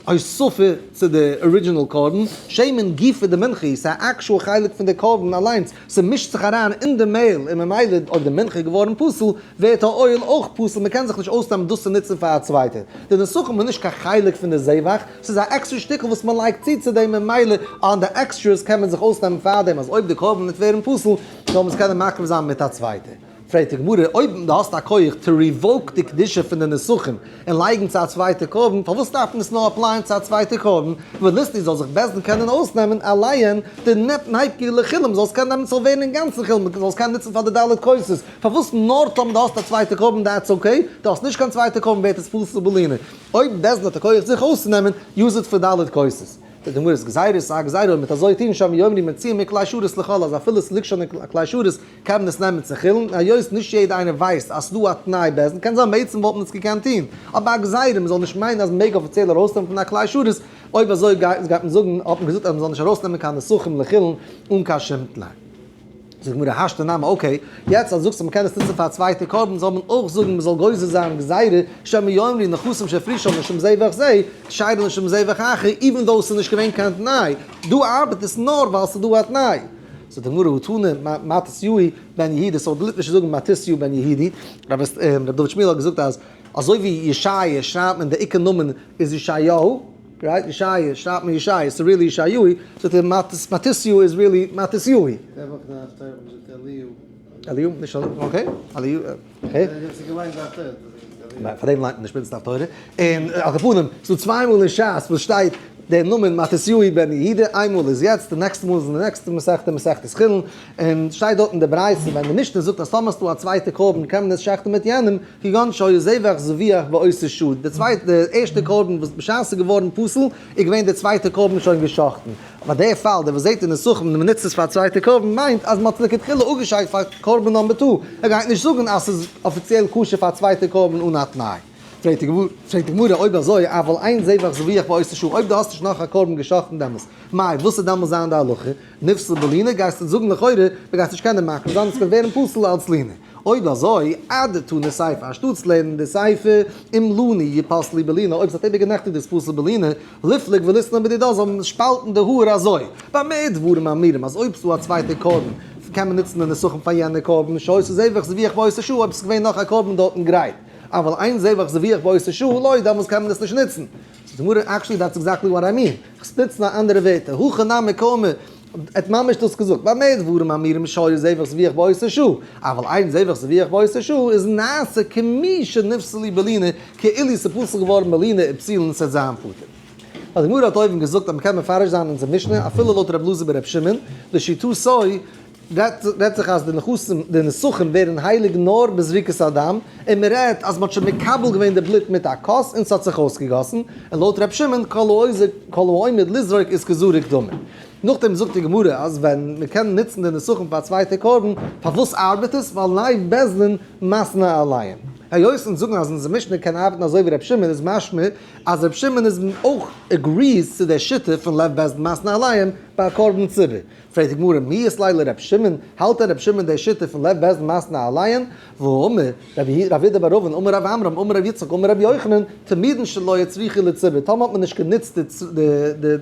A: הוספה צו די original קרבן, שמן גופא דמנחה איז א actual חלק פון די קרבן אליינס, ס'מישט זיך אריין אין די מעהל און ממילא אויב די מנחה איז געווארן פסול ווערט די oil אויך פסול, מ'קען זיך נישט אויסנעמען דאס צו נוצן פאר א צווייטע. די נסכים איז נישט קיין חלק פון די זבח, ס'איז א עקסטרע שטיקל וואס מ'לייגט צו צו דעם ממילא אן די extras קען מען זיך אויסנעמען פאר דעם אז אויב די קרבן וועט ווערן פסול זאל מען עס קענען מקריב זיין מיט א צווייטע. פרעגט די גמרא, אויב דו האסט א כח to revoke די קדושה פון די נסכים און לייגן צו א צווייטע קרבן, פארוואס דארף מען עס נאר apply ען צו א צווייטע קרבן, וליתני זאל זיך בית דין קענען אויסנעמען עליהן דניפקו לחולין, מ'זאל עס קענען נעמען ס'זאל ווערן אינגאנצן חולין, מ'זאל עס קענען נוצן פאר די ד' כוסות, פארוואס נאר טאמער דו האסט א צווייטע קרבן that's okay, דו האסט נישט קיין צווייטע קרבן ווערט עס פסול בלינה, אויב בית דין האט א כח זיך אויסצונעמען, use it פאר ד' כוסות. די גמרא איז גזירה, ס'איז א גזירה אויב מ'וועט אזוי טון, שמא יאמרו מוציאין מכלי שרת לחול אז אפילו ס'ליגט שוין אין כלי שרת קען מען עס נעמען צו חולין, היות נישט יעדער איינער ווייסט אז ס'דא א תנאי בית דין, קען זיין בעצם וואלט מען עס געקענט טון, אבער א גזירה מ'זאל נישט מיינען אז מ'מעג אפיציעל ארויסנעמען פון א כלי שרת, אויב אזוי גייט מען זאגן, האט מען געזאגט אז מ'זאל נישט ארויסנעמען קיין נסכים לחולין אן קיין שום תנאי. זאגט די גמרא השתא נמי okay, יעצט אז זאגסט אז מ'קען עס נוצן פאר א צווייטע קרבן זאל מען אויך זאגן מ'זאל גוזר זיין גזירה שמא יאמרו נכסים שהפרישן לשם זבח זה כשרין לשם זבח אחר even though ס'איז נישט געווען קיין תנאי, דא ארבעט עס נאר ווייל ס'איז דא א תנאי. זאגט די גמרא הא תנא מתתיהו בן יהודה, so די ליטווישע זאגן מתתיהו בן יהודי, רבי דוד שמואל האט געזאגט אז אזוי ווי ישעיה שרייבט מען די עיקר נאמען איז ישעיהו, right? ישעיה שרייבט מען ישעיה, ס'איז really ישעיהו, זאגט ער מתתיהו איז really מתתיהו.
B: דער וואך אין די הפטורה האט מען געזאגט אליהו.
A: אליהו? נישט אליהו, okay. אליהו, okay.
B: איך האב עס געליינט די הפטורה.
A: ניין, פאר דעם ליינט מען נישט מיט די הפטורה. און על כל פנים, ס'דא צוויי מאל אין שס וואס שטייט דער נאמען מתתיהו בן יהודה, איין מאל איז יעצט, די נעקסטע מאל איז אין די נעקסטע מסכתא, מסכת חולין, און שטייט דארט אין די ברייתא ווען די משנה זאגט אז טאמער ס'דא א צווייטע קרבן קען מען עס שעכטן מיט יענעם, כגון שהיה זבח זבוח באותה שעה, די צווייטע, די ערשטע קרבן וואס בשעת ס'איז געווארן פסול איז געווען די צווייטע קרבן שוין געשאכטן, אבער דער פאל דער וואס זעט אין נסכים און מ'נוצט עס פאר א צווייטע קרבן מיינט אז מ'האט עס לכתחילה אפגעשיידט פאר קרבן number two, ער גייט נישט זאגן אז ס'איז אפיציעל כשר פאר א צווייטע קרבן אן א תנאי. פרעגט די גמרא אויב אזוי אבל אין זבח זבוח באותה שעה, אויב דו האסט נישט נאך א קרבן געשאכטן דעמאלס, מאי וואס וועט דעמאלס זיין די הלכה? נפסל בלינה גייסטו זאגן לכאורה דו גייסט נישט קענען מקריב זיין עס וועט ווערן פסול אלץ לינה. אויב אזוי, אדתני סיפא, אנשטאטס לערנען די סיפא, אם לנו יפסלו בלינה, אויב ס'האט איבערגענעכטיגט דאס פסול בלינה, ליפלוג וליתני בדידה, זאל מען שפאלטן די האר אזוי. במה דברים אמורים, אז אויב ס'דא א צווייטע קרבן, קען מען נוצן די נסכים פאר יענע קרבן, שהיתה זבח זבוח באותה שעה, אויב ס'איז געווען נאך א קרבן דארטן גרייט. אבל אין זבח זבוח באותה שעה, לא, דעמאלס קען מען עס נישט נוצן. זאגט די גמרא, actually that's exactly what I mean. כ'נוץ נאר אנדערע ווערטער, הכא נמי קאמר, ער האט ממש דאס געזאגט, במה דברים אמורים שהיה זבח זבוח באותה שעה, אבל אין זבח זבוח באותה שעה איז נעשה כמי שנפסלו בלינה, כאילו ס'פסול געווארן בלינה ופסולין ס'וועט זיין פטור. אז די גמרא האט אויבן געזאגט אז מ'קען מפרש זיין אונזער משנה אפילו לויט ר' אלעזר בר' שמעון, לשיטתו רעדט זיך אז די נכסים די נסכים ווערן הייליג נאר בזריקת הדם, און מען רעדט אז מען האט שוין מקבל געווען די בלוט מיט א כוס און ס'האט זיך אויסגעגאסן, און לויט ר' שמעון כל העומד לזרוק איז כזרוק דמי. נאכדעם זאגט די גמרא אז ווען מען קען נוצן די נסכים פאר א צווייטע קרבן, פארוואס ארבעט עס? ווייל לב בית דין מתנה עליהם. היות אונז זאגן אז אונזער משנה קען ארבעטן אזוי ווי ר' שמעון איז משמע אז ר' שמעון איז אויך agrees צו דער שיטה פון לב בית דין מתנה עליהם ביי א קרבן ציבור. פרעגט די גמרא מי אית ליה לר' שמעון, האלט דען ר' שמעון די שיטה פון לב בית דין מתנה עליהן? והאמר רבי רב אידי בר אבין אמר רב עמרם אמר רבי יצחק אמר רבי יוחנן, תמידין שלא הוצרכו לציבור, טאמער האט מען נישט גענוצט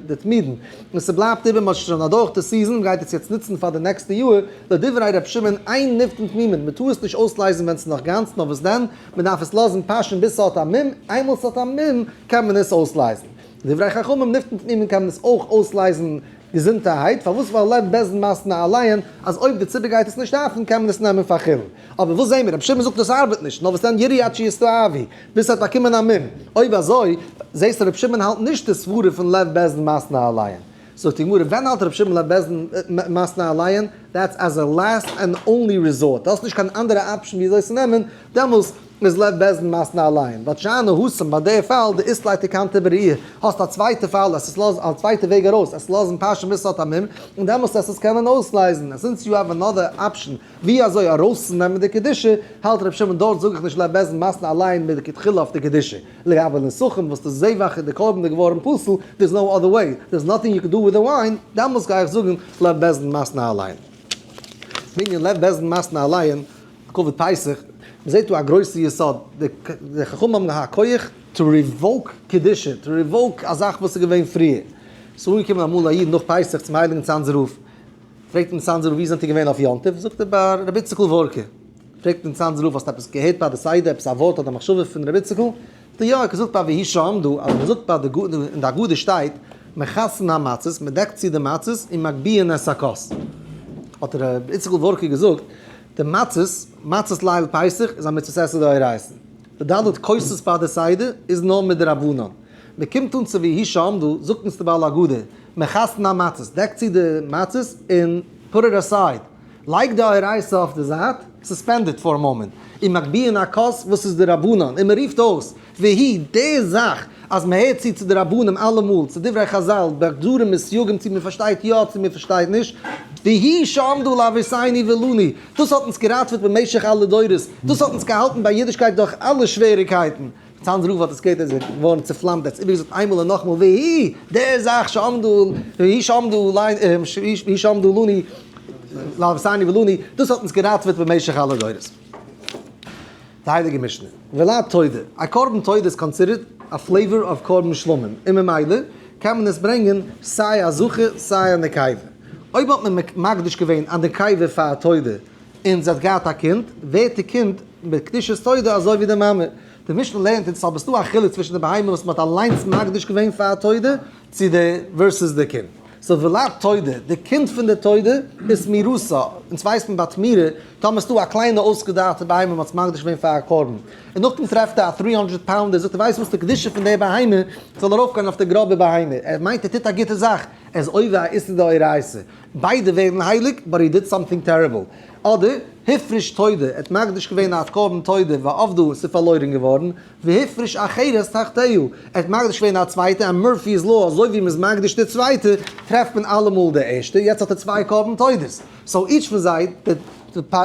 A: די תמידין און ס'בלייבט איבער מ'האט שוין אדורך די season מ'גייט עס יעצט נוצן פאר די נעקסטע יאר, לדברי ר' שמעון אין נפדין תמימין, מ'טאר עס נישט אויסלייזן ווען ס'איז נאך גאנץ נאר וואס דען, מ'דארף עס לאזן פאשען ביז ס'האט א מום, איינמאל ס'האט א מום קען מען עס אויסלייזן. לדברי חכמים נפדין תמימין קען מען עס אויך אויסלייזן געזונטערהייט, פארוואס ווייל לב בית דין מתנה עליהן אז אויב די ציבור גייט עס נישט דארפן קען מען עס נעמען פאר חולין. אבער וואס זעהן מיר? רבי שמעון זאגט דאס ארבעט נישט, נאר וואס דען ירעה עד שיסתאבו, ביז ס'האט באקומען א מום. אויב אזוי, זעהסטו רבי שמעון האלט נישט די סברה פון לב בית דין מתנה עליהן. זאגט די גמרא, ווען האלט רבי שמעון לב בית דין מתנה עליהן? That's as a last and only resort, דו האסט נישט קיין אנדערע option ווי אזוי צו נעמען, דעמאלס איז לב בית דין מתנה עליהן. But שאני התם ביי די פאל, דאית ליה תקנתא בראי', האסט א צווייטע פאל, עס איז לאז א צווייטע וועג ארויס, עס לאזן פאשען ביז ס'האט א מום, און דעמאלס עס עס קענען אויסלייזן, since you have another option ווי אזוי ארויסצונעמען די קדושה, האלט ר' שמעון דארט זאג איך נישט לב בית דין מתנה עליהן מלכתחילה אויף די קדושה. לגבי נסכים וואס די זבח איז די קרבן איז געווארן פסול, there's no other way, there's nothing you can do with the wine, דעמאלס גיי איך זאגן לב בית דין מתנה עליהן. בענין לב בית דין מתנה עליהן, לכבוד פסח, מ'זעט דא א גרויסע יסוד, די חכמים האבן געהאט כח to revoke קדושה, to revoke א זאך וואס איז געווען פריער. ס'איז אנגעקומען אמאל א איד נאך פסח צום הייליגן צאנזער רב, פרעגט אים צאנזער רב ווי זענט איר געווען אויף יום טוב, זאגט ער ביי רבי איציקל ווארקער. פרעגט אים צאנזער רב האסט עפעס געהערט ביי די סדר עפעס א ווארט אדער מחשבה פון רבי איציקל? זאגט ער יא, ער האט געזאגט ביי והוא שעמדו אז מען זאגט ביי די אין די הגדה שטייט מכסין המצות מען דעקט צו די מצות און מגביהין את הכוס. האט רבי איציקל ווארקער געזאגט די מצות, מצות ליל פסח איז א מצות עשה דאורייתא, די ד' כוסות ביי די סדר איז נאר מדרבנן, מען קומט אן צו והוא שעמדו זאגט אונז די בעל הגדה מכסין המצות דעקט צו די מצות און put it aside. לייג די אורייתא אויף די זייט, suspend it for a moment, און מגביהין הכוס וואס איז דרבנן, און מען רופט אויס, והיא, די זאך אז מען הערט צו צו די רבנים אלעמאל, צו דברי חזל, בגדרים וסייגים צו מען פארשטייט יא צו מען פארשטייט נישט, והיא שעמדה לאבותינו ולנו, דאס האט אונז געראטוועט במשך אלע דורות, דאס האט אונז געהאלטן ביי אידישקייט דורך אלע שוועריקייטן. צאנזער רב האט עס געהערט איז ער געווארן צופלאמט, ער האט עס איבערגעזאגט איינמאל און נאכאמאל, והיא, די זאך שעמדה, והיא שעמדה והיא שעמדה לנו, לאבותינו ולנו, דאס האט אונז געראטוועט במשך אלע דורות. די הייליגע משנה, ולד תודה, א קרבן תודה איז considered א flavor אויף קרבן שלמים, און ממילא קען מען עס ברענגען סיי א זכר סיי א נקבה. אויב האט מען מקדיש געווען א נקבה פאר א תודה און זי האט געהאט א קינד, ווערט די קינד בקדושת תודה אזוי ווי די מאמע. די משנה לערנט אונז אבער ס'דא א חילוק צווישן די בהמה וואס מ'האט אליינס מקדיש געווען פאר א תודה, צו די versus די קינד. So ולד תודה, די קינד פון די תודה איז תמורתה, אונז ווייסט מען ביי תמורה, טאמער ס'דא א קליינע אויסגעדארטע בהמה מ'האט עס מקדיש געווען פאר א קרבן, און נאכדעם טרעפט ער א 300 pounder, זאגט ער ווייסט וואס די קדושה פון די בהמה זאל ארויפגיין אויף די גראבע בהמה, ער מיינט ער טוט א גוטע זאך, ער איז עובר א איסור דאורייתא, ביידע ווערן הייליג, but he did something terrible. אדער, הפריש תודה, ער האט מקדיש געווען א קרבן תודה ואבדה און ס'איז פארלוירן געווארן, והפריש אחרת תחתיה, ער האט מקדיש געווען א צווייטע, א Murphy's Law, אזוי ווי מ'איז מקדיש די צווייטע, טרעפט מען אלעמאל די ערשטע, יעצט האט ער צוויי קרבן תודות. So each פון זיי,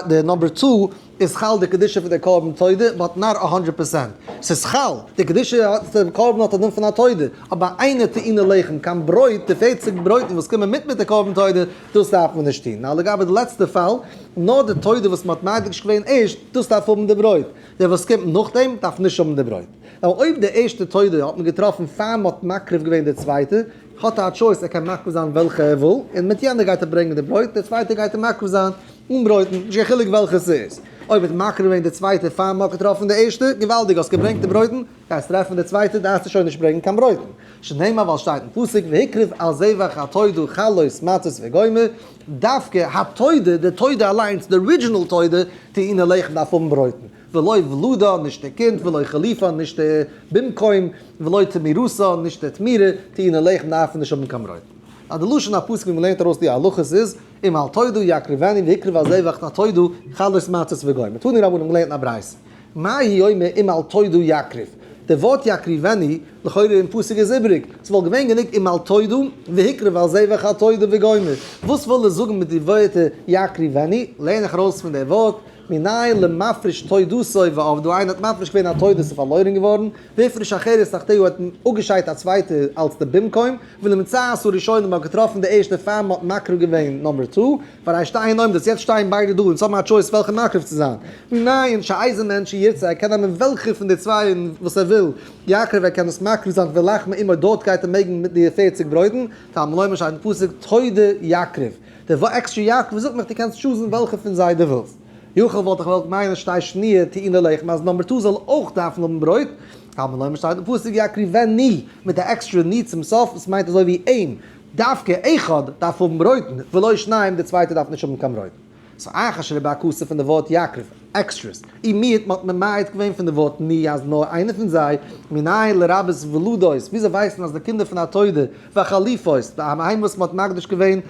A: די number two, איז חל די קדושה פון די קרבן תודה, but not a hundred percent. ס'איז חל, די קדושה פון די קרבן האט א דין פון א תודה, אבער אינה טעונה לחם, קיין ברויט, די 40 ברויטן וואס קומען מיט מיט די קרבן תודה, דאס דארף מען נישט טון. Now לגבי די לעצטע פאל, נאר די תודה וואס מ'האט מקדיש געווען ערשט, דאס דארף האבן די ברויט. דער וואס קומט נאכדעם דארף נישט האבן די ברויט. Now אויב די ערשטע תודה האט מען געטראפן פאר מ'האט מקריב געווען די צווייטע, האט ער א choice ער קען מקריב זיין וועלכע ער וויל, און מיט יענע גייט ער ברענגען די ברויט, די צווייטע גייט ער מקריב זיין אן ברויטן, נישט קיין חילוק וועלכע ס'איז. אויב האט מקריב געווען די צווייטע פאר מ'האט געטראפן די ערשטע, געוואלדיג האסט געברענגט די ברויטן, גייסט טרעפן די צווייטע דארפסטו שוין נישט ברענגען קיין ברויטן. שנאמר ווייל שטייט אין פסוק והקריב על זבח התודה חלות מצות וגומר, דווקא התודה, די תודה אליינס, די original תודה, טעונה לחם דארף האבן ברויטן. ולא ולדה, נישט די קינד, ולא חליפה, נישט די במקום, ולא תמורתה, נישט די תמורה, טעונה לחם דארפן נישט האבן קיין ברויטן. אז די לשון הפסוק ווי מ'לערנט ארויס די הלכות איז, אם על תודה יקריבנו והקריב על זבח התודה חלות מצות וגומר. תנו רבנן געלערנט אין א ברייתא. מה הוא אומר אם על תודה יקריב? די ווארט יקריבנו לכאורה אין פסוק איז איבריג, ס'וואלט געווען גענוג אם על תודה והקריב על זבח התודה וגומר. וואס וויל ער זאגן מיט די ווערטער יקריבנו? לערן איך ארויס פון די ווארט, מנין למפריש תודתו ואבדה, איינער האט מפריש געווען א תודה ס'איז פארלוירן געווארן, והפריש אחרת תחתיה האט אפגעשיידט א צווייטע אלס די במקום, ולמצאת הראשונה מ'האט געטראפן די ערשטע פאר מ'האט מקריב געווען number two, והרי שתיהן עומדות, יעצט שטייען ביידע דא אונז האבן א choice וועלכע מקריב צו זיין. מנין שאיזה מהן שירצה ער קען נעמען וועלכע פון די צוויי וואס ער וויל, יקריב ער קען עס מקריב זיין ולחמו עמו דארט גייט ער מעגן מיט די 40 ברויטן, תלמוד לומר שטייט אין פסוק תודה יקריב. די עקסטרע יקריב זאגט מיך דו קענסט choose ן וועלכע פון זיי דו ווילסט. יכול וואלט איך געוואלט מיינען שתהא שניה טעונה לחם אז number two זאל אויך דארפן האבן ברויט, תלמוד לומר שטייט אין פסוק יקריבנו מיט א עקסטרע ני צום סוף וואס מיינט אזוי ווי אים, דווקא אחד דארף האבן ברויטן ולא שניים די צווייטע דארף נישט האבן קיין ברויטן. סאו אחר שריבה הכתוב פון די ווארט יקריב, עקסטרעס, אי מיעוט מ'האט ממעט געווען פון די ווארט מי אז נאר איינער פון זיי, מנין לרבות ולדות, וויאזוי ווייסט מען אז די קינדער פון א תודה והחליפות, די בהמה וואס מ'האט מקדיש געווען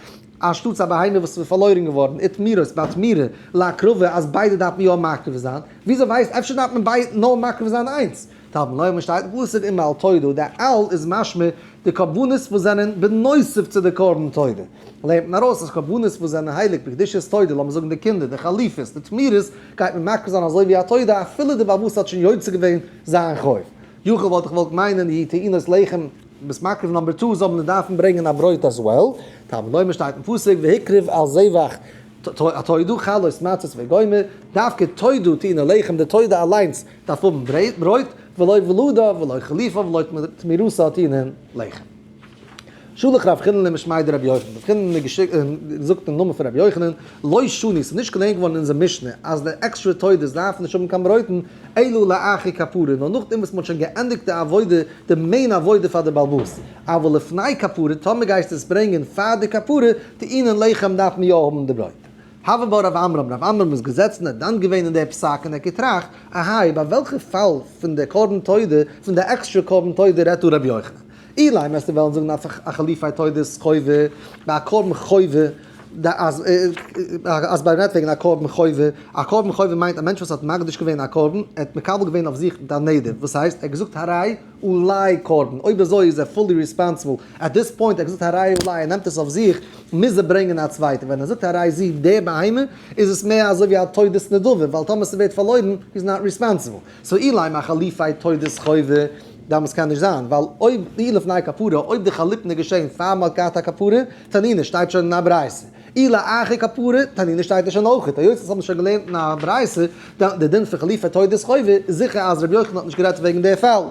A: אנשטאטס א בהמה וואס איז פארלוירן געווארן, ותמורות, ביי תמורה, להקרבה, אז ביידע דארף מען יא מקריב זיין, וויאזוי ווייסט, אפשר דארף מען ביידע נאר מקריב זיין איינס? תלמוד לומר שטייט אין פסוק אם על תודה, די על איז משמע די קרבנות וואס זענען בנוסף צו די קרבן תודה. לערנט מען ארויס אז קרבנות וואס זענען הייליג בקדושת תודה, לאמיר זאגן די קינדער, די חליפות, די תמורות, גייט מען מקריב זיין אזוי ווי א תודה אפילו די בעל הבית האט שוין יוצא געווען זיין חוב. יכול וואלט איך געוואלט מיינען יהיו טעונות לחם ביסט מקריב number two זאל מען דארפן ברענגען א ברויט as well. תלמוד לומר שטייט אין פסוק והקריב על זבח התודה חלות מצות וגומר, דווקא תודה טעונה לחם, די תודה אליינס דארף האבן ברויט, ולא ולדה ולא חליפה ולא תמורתה טעונין לחם. שלח רב חיננא משמיה דרבי יוחנן, רב חיננא געזאגט אין נאמען פון רבי יוחנן, לא שנו, ס'איז נישט געלערנט געווארן אין אונזער משנה אז די עקסטרע תודות דארפן נישט האבן קיין ברויטן, אלא לאחר כפרה, נאר נאכדעם וואס מ'האט שוין געענדיגט די עבודה, די main עבודה פאר די בעל הבית. אבל לפני כפרה, טאמער גייסטו עס ברענגען פאר די כפרה, טעונין לחם דארף מען יא האבן די ברויט. הוה בה רב עמרם, רב עמרם איז געזעצן ער האט דן געווען אין די פסק און ער האט געטראכט, אהיי, ביי וועלכע פאל פון די קרבן תודה, פון די עקסטרע קרבן תודה רעדט דא רבי יוחנן? אילימא וועסטו וועלן זאגן אחליפי תודת חובה, ביי א קרבן חובה, אז אז ביי רעדט וועגן א קרבן חובה, א קרבן חובה מיינט א מענטש וואס האט מקדיש געווען א קרבן, ער האט מקבל געווען אויף זיך די נדר, וואס הייסט, ער האט געזאגט הרי עלי קרבן, אויב אזוי איז ער fully responsible, at this point ער האט געזאגט הרי עלי ער נעמט עס אויף זיך, מוז ער ברענגען א צווייטע, ווען ער זאגט הרי זו די בהמה, איז עס מער אזוי ווי א תודת נדבה, ווייל טאמער ס'ווערט פארלוירן, איז נאט responsible. so אילימא חליפי תודת חובה, דאמאלס קען נישט זיין, ווייל אויב אי לפני כפרה, אויב די חליפין איז געשען פאר מ'האט געהאט א כפרה, תנינא שטייט שוין אין א ברייתא. אי לאחר כפרה, תנינא שטייט עס שוין אויכעט. היות עס האט מען שוין געלערנט אין א ברייתא, די דין פון חליפי תודת חובה, איז זיכער אז רבי יוחנן האט נישט גערעדט וועגן די פאל.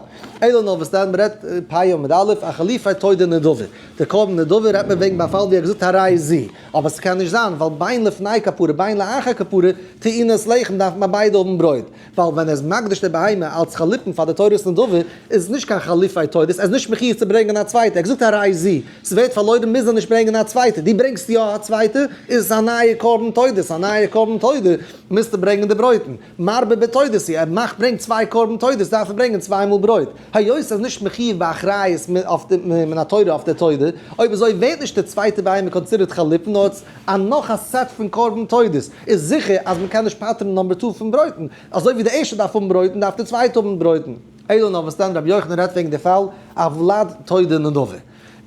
A: אלא נאר וואס דען מ'רעדט פ' עמוד א', א חליפי תודה נדבה. די קרבן נדבה רעדט מען וועגן ביי א פאל ווי ער האט געזאגט הרי זו. אבער ס'קען נישט זיין, ווייל בין לפני כפרה בין לאחר כפרה, טעונות לחם דארף מען ביידע האבן ברויט. ווייל ווען ער איז מקדיש די בהמה אלץ חליפין פאר די תודת נדבה, איז עס נישט קיין חליפי תודת, ער איז נישט מחיוב צו ברענגען א צווייטע, ער האט געזאגט הרי זו, ס'ווערט פארלוירן מוז ער נישט ברענגען א צווייטע, דו ברענגסט יא א צווייטע, איז עס א נייע קרבן תודת, א נייע קרבן תודה, מוזטו ברענגען די ברויטן, מרבה בתודות הוא, ער מאכט ברענגט צוויי קרבן תודות דארף ער ברענגען צוויי מאל ברויט, היות ער איז נישט מחיוב באחריות מן התורה אויף די תודה, אויב אזוי ווערט נישט די צווייטע בהמה considered חליפין נאר א נאך א set פון קרבן תודות, איז זיכער אז מען קען נישט פטר'ן number two פון ברויטן, אזוי ווי די ערשטע דארף האבן ברויטן דארף די צווייטע האבן ברויטן. אלא נאר וואס דען רבי יוחנן רעדט וועגן די פאל א ולד תודה נדבה.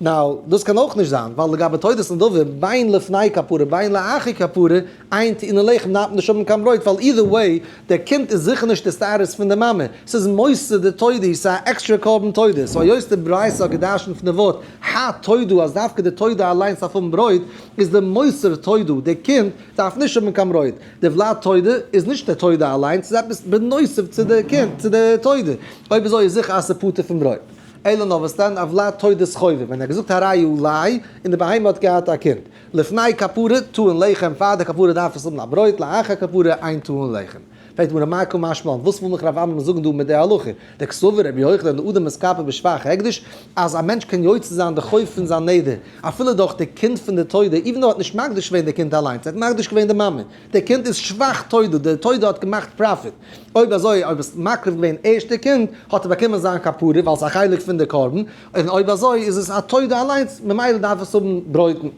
A: now, דאס קען אויך נישט זיין, ווייל לגבי תודת נדבה, בין לפני כפרה בין לאחר כפרה, אין טעונין לחם דארף מען נישט האבן קיין ברויט, ווייל either way, דער קינד איז זיכער נישט די status פון די מאמע, ס'איז מותר די תודה, ס'איז א עקסטרע קרבן תודה, so היות די ברייתא האט געדרשנט פון די ווארט התודה אז דווקא די תודה אליינס דארף האבן ברויט, איז די מותר תודה, די קינד דארף נישט האבן קיין ברויט, די ולד תודה איז נישט די תודה אליינס, ס'איז עפעס בנוסף צו די קינד, צו די תודה, אויב אזוי איז זיכער אז ס'איז פטור פון ברויט. אלא נאר וואס דען א ולד תודת חובה, ווען ער האט געזאגט הרי עלי, און די בהמה האט געהאט א קינד. לפני כפרה טעון לחם, פאר די כפרה דארף עס האבן א ברויט, לאחר כפרה אין טעון לחם. פרעגט די גמרא מאי קא משמע לן, וואס וויל מיך רב עמרם זאגן דא מיט די הלכה? דקסבר רבי יוחנן דאדם מתכפר בשבח הקדש, אז א מענטש קען יוצא זיין די חוב פון זיין נדר, אפילו דורך די קינד פון די תודה, even though ער האט נישט מקדיש געווען די קינד אליינס, ער האט מקדיש געווען די מאמע, די קינד איז שבח תודה, די תודה האט געמאכט profit, אויב אזוי אויב האסט מקריב געווען ערשט די קינד, האט ער באקומען זיין כפרה ווייל ס'איז א חלק פון די קרבן, און אויב אזוי איז עס א תודה אליינס, ממילא דארף עס האבן ברויטן.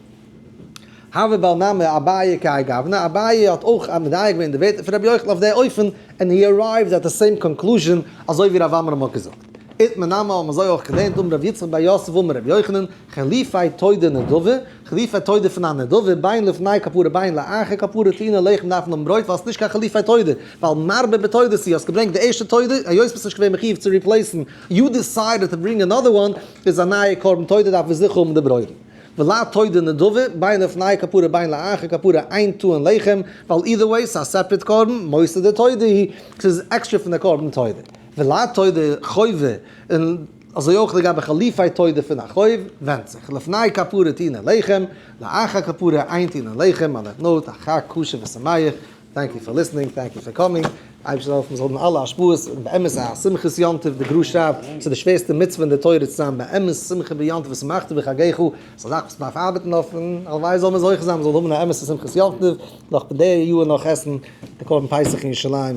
A: הוה בר נמי אביי כהאי גוונא, אביי האט אויך מדייק געווען די ווערטער פון רבי יוחנן אויף די אופן, and he arrived at the same conclusion, אזוי ווי רב עמרם האט געזאגט. איתמר נמי האבן אזוי אויך געלערנט אמר רבי יצחק בר יוסף אמר רבי יוחנן, חליפי תודה נדבה, חליפי תודה פון א נדבה, בין לפני כפרה בין לאחר כפרה טעונין לחם דארף מען האבן ברויט ווייל ס'נישט קיין חליפי תודה, ווייל מרבה בתודות הוא, האסט געברענגט די ערשטע תודה, היות ביסט נישט געווען מחיוב צו replace ן, you decided to bring another one, איז א נייע קרבן תודה דארף מען זיכער האבן די ברויטן. ולד תודה נדבה, בין לפני כפרה בין לאחר כפרה אין טעון לחם, ווייל either way ס'איז א separate קרבן, מותר דתודה הוא, ס'איז עקסטרע פון די קרבן תודה. ולד תודה חובה, און אזוי אויך לגבי חליפי תודה פון א חוב, ווענדט זיך, לפני כפרה טעונין לחם, לאחר כפרה אין טעונין לחם, on that note, א חג כשר ושמח, thank you for listening, thank you for coming. אייבערשטער זאל העלפן מ'זאל האבן אלע השפעות און באמת א שמחת יום טוב, די גר"א שרייבט, ס'איז די שווערסטע מצוה אין די תורה צו זיין באמת שמחה ביום טוב ושמחת בחגיך, ס'איז א זאך וואס מ'דארף ארבעטן אויף און הלוואי זאל מען זוכה זיין מ'זאל האבן א אמת'ע שמחת יום טוב, נאך די יאר נאך עסן די קרבן פסח אין ירושלים.